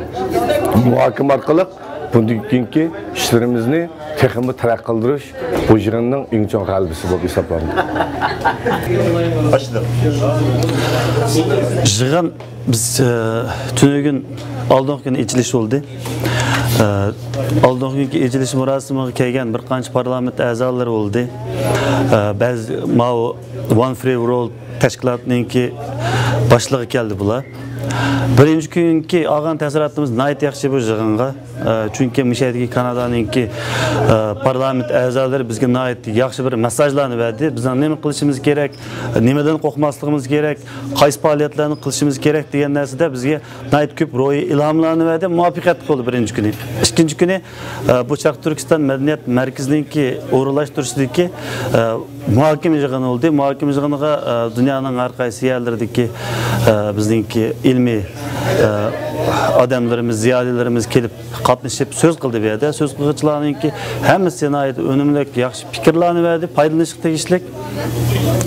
مۇھاكىمە ئارقىلىق بۇندىن كېيىنكى ئىشلىرىمىزنى تېخىمۇ تەرەققىي قىلدۇرۇش بۇ يىغىننىڭ ئەڭ چوڭ غەلىبىسى بولۇپ ھېسابلىنىدۇ. يىغىن بىز، ئە، تۈنۈگۈن ئالدىنقى كۈنى ئېچىلىش بولدى. ئە، ئالدىنقى كۈنكى ئېچىلىش مۇراسىمىغا كەلگەن بىر قانچە پارلامېنت ئەزالىرى بولدى. ئە، بەزى ماۋۇ One Free World تەشكىلاتىنىڭكى باشلىقى كەلدى بۇلار. بىرىنچى كۈنكى ئالغان تەسىراتىمىز ناھايىتى ياخشى بۇ يىغىنغا. ئە، چۈنكى مۇشۇ يەردىكى كانادانىڭكى، ئە، پارلامېنت ئەزالىرى بىزگە ناھايىتى ياخشى بىر مېسساژلارنى بەردى. بىزنىڭ نېمە قىلىشىمىز كېرەك، نېمىدىن قورقماسلىقىمىز كېرەك، قايسى پائالىيەتلەرنى قىلىشىمىز كېرەك دېگەن نەرسىدە بىزگە ناھايىتى كۆپ روھىي ئىلھاملارنى بەردى. مۇۋەپپەقىيەتلىك بولدى بىرىنچى كۈنى. ئىككىنچى كۈنى، ئە، بۇ شەرقىي تۈركىستان مەدەنىيەت مەركىزىنىڭكى ئورۇنلاشتۇرۇشىدىكى، ئە، مۇھاكىمە يىغىنى بولدى. مۇھاكىمە يىغىنىغا، ئە، دۇنيانىڭ ھەر قايسى يەرلىرىدىكى، ئە، بىزنىڭكى ئىلمىي، ئە، ئادەملىرىمىز، زىيالىيلىرىمىز كېلىپ قاتنىشىپ سۆز قىلدى بۇ يەردە. سۆز قىلغۇچىلارنىڭكى ھەممىسى ناھايىتى ئۈنۈملۈك، ياخشى پىكىرلارنى بەردى، پايدىلىنىشقا تېگىشلىك.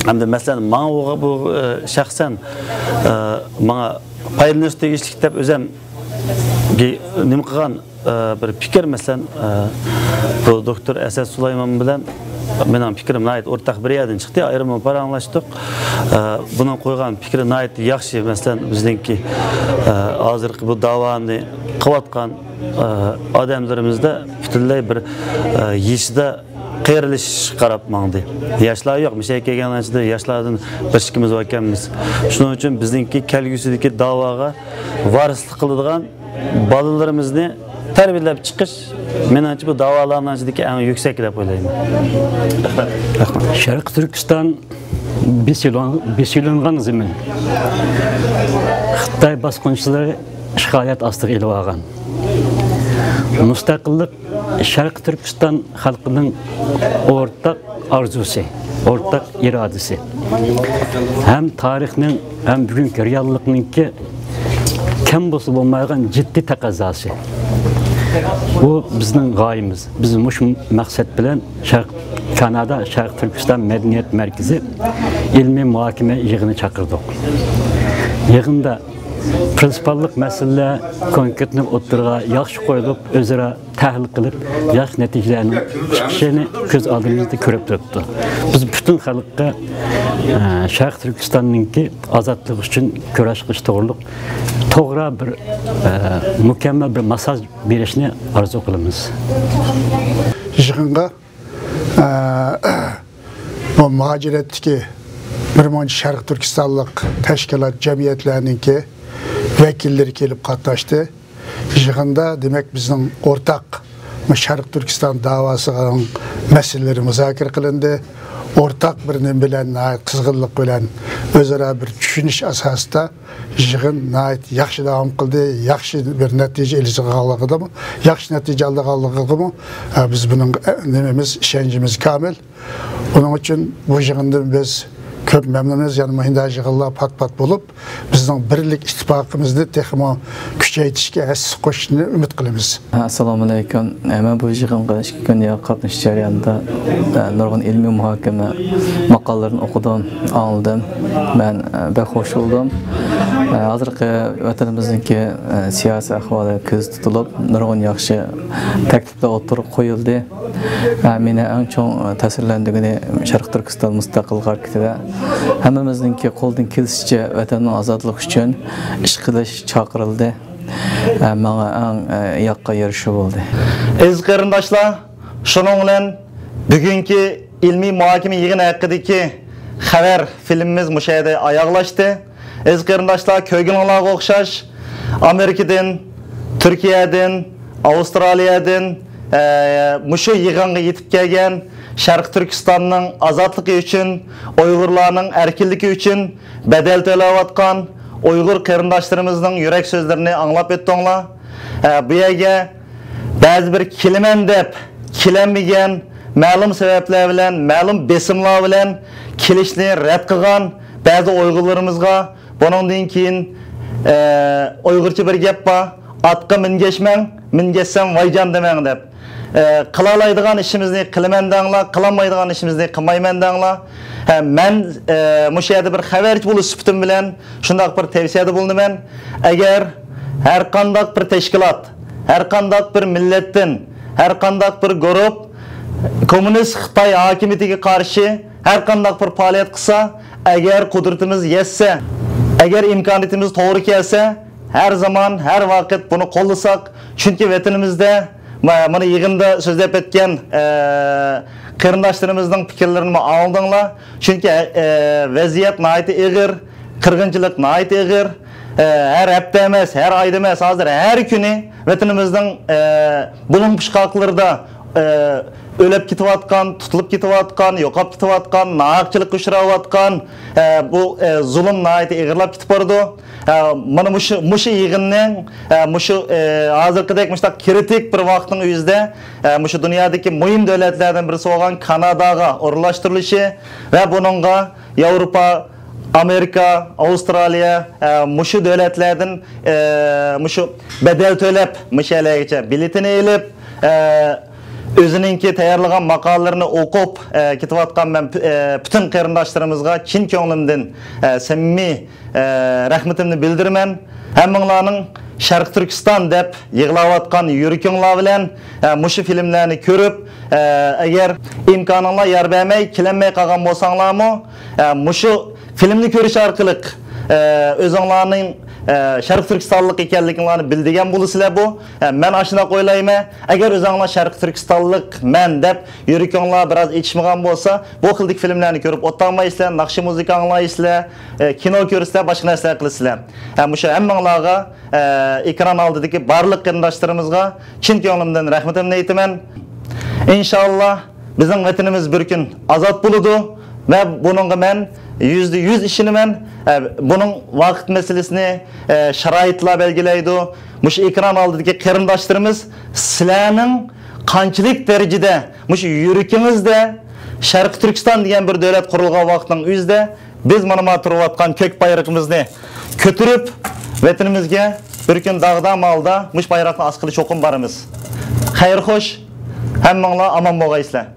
ھەمدە مەسىلەن، ماڭا بۇ، بۇ، ئە، شەخسەن، ئە، ماڭا پايدىلىنىشقا تېگىشلىك دەپ ئۆزەم گى-، نېمە قىلغان، ئە، بىر پىكىر، مەسىلەن، ئە، بۇ دوكتور ئەسەت سۇلايمان بىلەن مېنىڭ پىكرىم ناھايىتى ئورتاق بىر يەردىن چىقتى، ئايرىممۇ پاراڭلاشتۇق. ئە، بۇنىڭ قويغان پىكرى ناھايىتى ياخشى، مەسىلەن، بىزنىڭكى، ئە، ھازىرقى بۇ داۋانى قىلىۋاتقان، ئە، ئادەملىرىمىزدە پۈتۈنلەي بىر، ئە، يېشىدا قېرىلىشىشقا قاراپ ماڭدى. ياشلار يوق، مۇشۇ يەرگە كەلگەن ئىچىدە ياشلاردىن بىر ئىككىمىز باركەنمىز. شۇنىڭ ئۈچۈن بىزنىڭكى كەلگۈسىدىكى داۋاغا ۋارىسلىق قىلىدىغان بالىلىرىمىزنى تەربىيەلەپ چىقىش، مېنىڭچە، بۇ داۋالارنىڭ ئىچىدىكى ئەڭ يۈكسەكى دەپ ئويلايمەن. رەھمەت. شەرقىي تۈركىستان بېسىلىن-، بېسىلىنغان زېمىن. خىتاي باسقۇنچىلىرى ئىشغالىيەت ئاستىغا ئېلىۋالغان. مۇستەقىللىق شەرقىي تۈركىستان خەلقىنىڭ ئورتاق ئارزۇسى، ئورتاق ئىرادىسى. ھەم تارىخنىڭ، ھەم بۈگۈنكى رېئاللىقنىڭكى كەم بولسا بولمايدىغان جىددىي تەقەززاسى. بۇ بىزنىڭ غايىمىز. بىز مۇشۇ مەقسەت بىلەن شەرق، كانادا شەرقىي تۈركىستان مەدەنىيەت مەركىزى ئىلمىي مۇھاكىمە يىغىنى چاقىردۇق. يىغىندا پرىنسىپاللىق مەسىلىلەر كونكرېتنى ئوتتۇرىغا ياخشى قويۇلۇپ، ئۆزئارا تەھلىل قىلىپ، ياخشى نەتىجىلەرنىڭ چىقىشىنى كۆز ئالدىمىزدا كۆرۈپ تۇرۇپتۇ. بىز پۈتۈن خەلققە، ئە، شەرقىي تۈركىستاننىڭكى ئازادلىقى ئۈچۈن كۈرەش قىلىش توغرۇلۇق توغرا بىر، ئە، مۇكەممەل بىر مېسساژ بېرىشنى ئارزۇ قىلىمىز. يىغىنغا، ئە، بۇ مۇھاجىرەتتىكى بىر مۇنچە شەرقىي تۈركىستانلىق تەشكىلات، جەمئىيەتلەرنىڭكى ۋەكىللىرى كېلىپ قاتناشتى. يىغىندا، دېمەك، بىزنىڭ ئورتاق شەرقىي تۈركىستان داۋاسىنىڭ مەسىلىلىرى مۇزاكىرە قىلىندى. ئورتاق بىر نېمە بىلەن، ناھايىتى قىزغىنلىق بىلەن ئۆزئارا بىر چۈشىنىش ئاساسىدا يىغىن ناھايىتى ياخشى داۋام قىلدى، ياخشى بىر نەتىجە ئېلىشىدىغانلىقىدىمۇ، ياخشى نەتىجە ئالىدىغانلىقىغىمۇ، ئە، بىز بۇنىڭ، ئە، نېمىمىز، ئىشەنچىمىز كامىل. بۇنىڭ ئۈچۈن بۇ يىغىندىن بىز كۆپ مەمنۇنمىز، يەنە مۇشۇنداق يىغىنلار پات-پات بولۇپ، بىزنىڭ بىرلىك ئىتتىپاقىمىزنى تېخىمۇ كۈچەيتىشكە ھەسسە قوشۇشىنى ئۈمىد قىلىمىز. ئەسسالامۇئەلەيكۇم. مەن بۇ يىغىنغا ئىككى كۈن يېقىن قاتنىشىش جەريانىدا، ئە، نۇرغۇن ئىلمىي مۇھاكىمە ماقالىلىرىنى ئوقۇدۇم، ئاڭلىدىم. مەن، ئە، بەك خوش بولدۇم. ئە، ھازىرقى ۋەتىنىمىزنىڭكى، ئە، سىياسىي ئەھۋالى كۆزدە تۇتۇلۇپ، نۇرغۇن ياخشى تەكلىپلەر ئوتتۇرىغا قويۇلدى. ئە، مېنى ئەڭ چوڭ، ئە، تەسىرلەندۈرگىنى شەرقىي تۈركىستان مۇستەقىل ھەرىكىتىدە ھەممىمىزنىڭكى قولىدىن كېلىشىچە ۋەتەننىڭ ئازادلىقى ئۈچۈن ئىش قىلىش چاقىرىلدى. ئە، ماڭا ئەڭ، ئە، ياققان يېرى شۇ بولدى. ئەزىز قېرىنداشلار، شۇنىڭ بىلەن بۈگۈنكى ئىلمىي مۇھاكىمە يىغىنى ھەققىدىكى خەۋەر فىلىمىمىز مۇشۇ يەردە ئاياغلاشتى. ئەزىز قېرىنداشلار، كۆرگىنىڭلارغا ئوخشاش، ئامېرىكىدىن، تۈركىيەدىن، ئاۋسترالىيەدىن، ئە، مۇشۇ يىغىنغا يېتىپ كەلگەن شەرقىي تۈركىستاننىڭ ئازادلىقى ئۈچۈن، ئۇيغۇرلارنىڭ ئەركىنلىكى ئۈچۈن بەدەل تۆلەۋاتقان ئۇيغۇر قېرىنداشلىرىمىزنىڭ يۈرەك سۆزلىرىنى ئاڭلاپ ئۆتتۈڭلار. ئە، بۇ يەرگە بەزى بىر كېلىمەن دەپ كېلەلمىگەن، مەلۇم سەۋەبلەر بىلەن، مەلۇم بېسىملار بىلەن كېلىشنى رەت قىلغان بەزى ئۇيغۇرلىرىمىزغا بۇنىڭدىن كېيىن، ئە، ئۇيغۇرچە بىر گەپ بار، «ئاتقا مىنگەشمەڭ، مىنگەشسەم ۋايجان دېمەڭ» دەپ. ئە، قىلالايدىغان ئىشىمىزنى قىلىمەن دەڭلار، قىلالمايدىغان ئىشىمىزنى قىلمايمەن دەڭلار. ھە، مەن، ئە، مۇشۇ يەردە بىر خەۋەرچى بولۇش سۈپىتىم بىلەن شۇنداق بىر تەۋسىيەدە بولۇنىمەن. ئەگەر ھەر قانداق بىر تەشكىلات، ھەر قانداق بىر مىللەتتىن، ھەر قانداق بىر گۇرۇپ كوممۇنىست خىتاي ھاكىمىيىتىگە قارشى ھەر قانداق بىر پائالىيەت قىلسا، ئەگەر قۇدرىتىمىز يەتسە، ئەگەر ئىمكانىيىتىمىز توغرا كەلسە، ھەر زامان، ھەر ۋاقىت بۇنى قوللىساق، چۈنكى ۋەتىنىمىزدە، ما-، مانا يىغىندا سۆزلەپ ئۆتكەن، ئە، قېرىنداشلىرىمىزنىڭ پىكىرلىرىنىمۇ ئاڭلىدىڭلار. چۈنكى، ئە، ۋەزىيەت ناھايىتى ئېغىر، قىرغىنچىلىق ناھايىتى ئېغىر. ئە، ھەر ھەپتە ئەمەس، ھەر ئايدا ئەمەس، ھازىر ھەر كۈنى ۋەتىنىمىزنىڭ، ئە، بۇلۇڭ پۇچقاقلىرىدا، ئە، ئۆلۈپ كېتىۋاتقان، تۇتۇلۇپ كېتىۋاتقان، يوقاپ كېتىۋاتقان، ناھەقچىلىققا ئۇچراۋاتقان، ئە، بۇ، ئە، زۇلۇم ناھايىتى ئېغىرلاپ كېتىپ بارىدۇ. ئە، مانا مۇشۇ، مۇشۇ يىغىننىڭ، ئە، مۇشۇ، ئە، ھازىرقىدەك مۇشۇنداق كرىتىك بىر ۋاقىتنىڭ ئۆزىدە، ئە، مۇشۇ دۇنيادىكى مۇھىم دۆلەتلەردىن بىرسى بولغان كاناداغا ئورۇنلاشتۇرۇلۇشى ۋە بۇنىڭغا ياۋروپا، ئامېرىكا، ئاۋسترالىيە، ئە، مۇشۇ دۆلەتلەردىن، ئە، مۇشۇ بەدەل تۆلەپ، مۇشۇ يەرلەرگىچە بېلىتىنى ئېلىپ، ئە، ئۆزىنىڭكى تەييارلىغان ماقالىلىرىنى ئوقۇپ، ئە، كېتىۋاتقان مەن پۈ-، ئە، پۈتۈن قېرىنداشلىرىمىزغا چىن كۆڭلۈمدىن، ئە، سەمىمىي، ئە، رەھمىتىمنى بىلدۈرىمەن. ھەممىڭلارنىڭ شەرقىي تۈركىستان دەپ يىغلاۋاتقان يۈرىكىڭلار بىلەن، ئە، مۇشۇ فىلىملەرنى كۆرۈپ، ئە، ئەگەر ئىمكانىڭلار يار بەرمەي، كېلەلمەي قالغان بولساڭلارمۇ، ئە، مۇشۇ فىلىمنى كۆرۈش ئارقىلىق، ئە، ئۆزۈڭلارنىڭ، ئە، شەرقىي تۈركىستانلىق ئىكەنلىكىڭلارنى بىلدۈرگەن بولىسىلەر بۇ. ئە، مەن ئاشۇنداق ئويلايمەن. ئەگەر ئۆزۈڭلار شەرقىي تۈركىستانلىقمەن دەپ يۈرىكىڭلار بىراز ئېچىشمىغان بولسا، بۇ خىلدىكى فىلىملەرنى كۆرۈپ ئولتۇرمايسىلەر، ناخشا مۇزىكا ئاڭلايسىلەر، ئە، كىنو كۆرىسىلەر، باشقا نەرسىلەر قىلىسىلەر. ئە، مۇشۇ ھەممىڭلارغا، ئە، ئېكران ئالدىدىكى بارلىق قېرىنداشلىرىمىزغا چىن كۆڭلۈمدىن رەھمىتىمنى ئېيتىمەن. ئىنشاللا، بىزنىڭ ۋەتىنىمىز بىر كۈن ئازاد بولىدۇ ۋە بۇنىڭغا مەن يۈزدە يۈز ئىشىنىمەن. ئە، بۇنىڭ ۋاقىت مەسىلىسىنى، ئە، شارائىتلار بەلگىلەيدۇ. مۇشۇ ئېكران ئالدىدىكى قېرىنداشلىرىمىز، سىلەرنىڭ قانچىلىك دەرىجىدە مۇشۇ يۈرىكىڭىزدە شەرقىي تۈركىستان دېگەن بىر دۆلەت قۇرۇلغان ۋاقىتنىڭ ئۆزىدە بىز مانا ما تۇرۇۋاتقان كۆك بايرىقىمىزنى كۆتۈرۈپ، ۋەتىنىمىزگە بىر كۈن داغدام ھالدا مۇشۇ بايراقنى ئاسقىلى چوقۇم بارىمىز. خەير خوش، ھەممىڭلار ئامان بولغايسىلەر.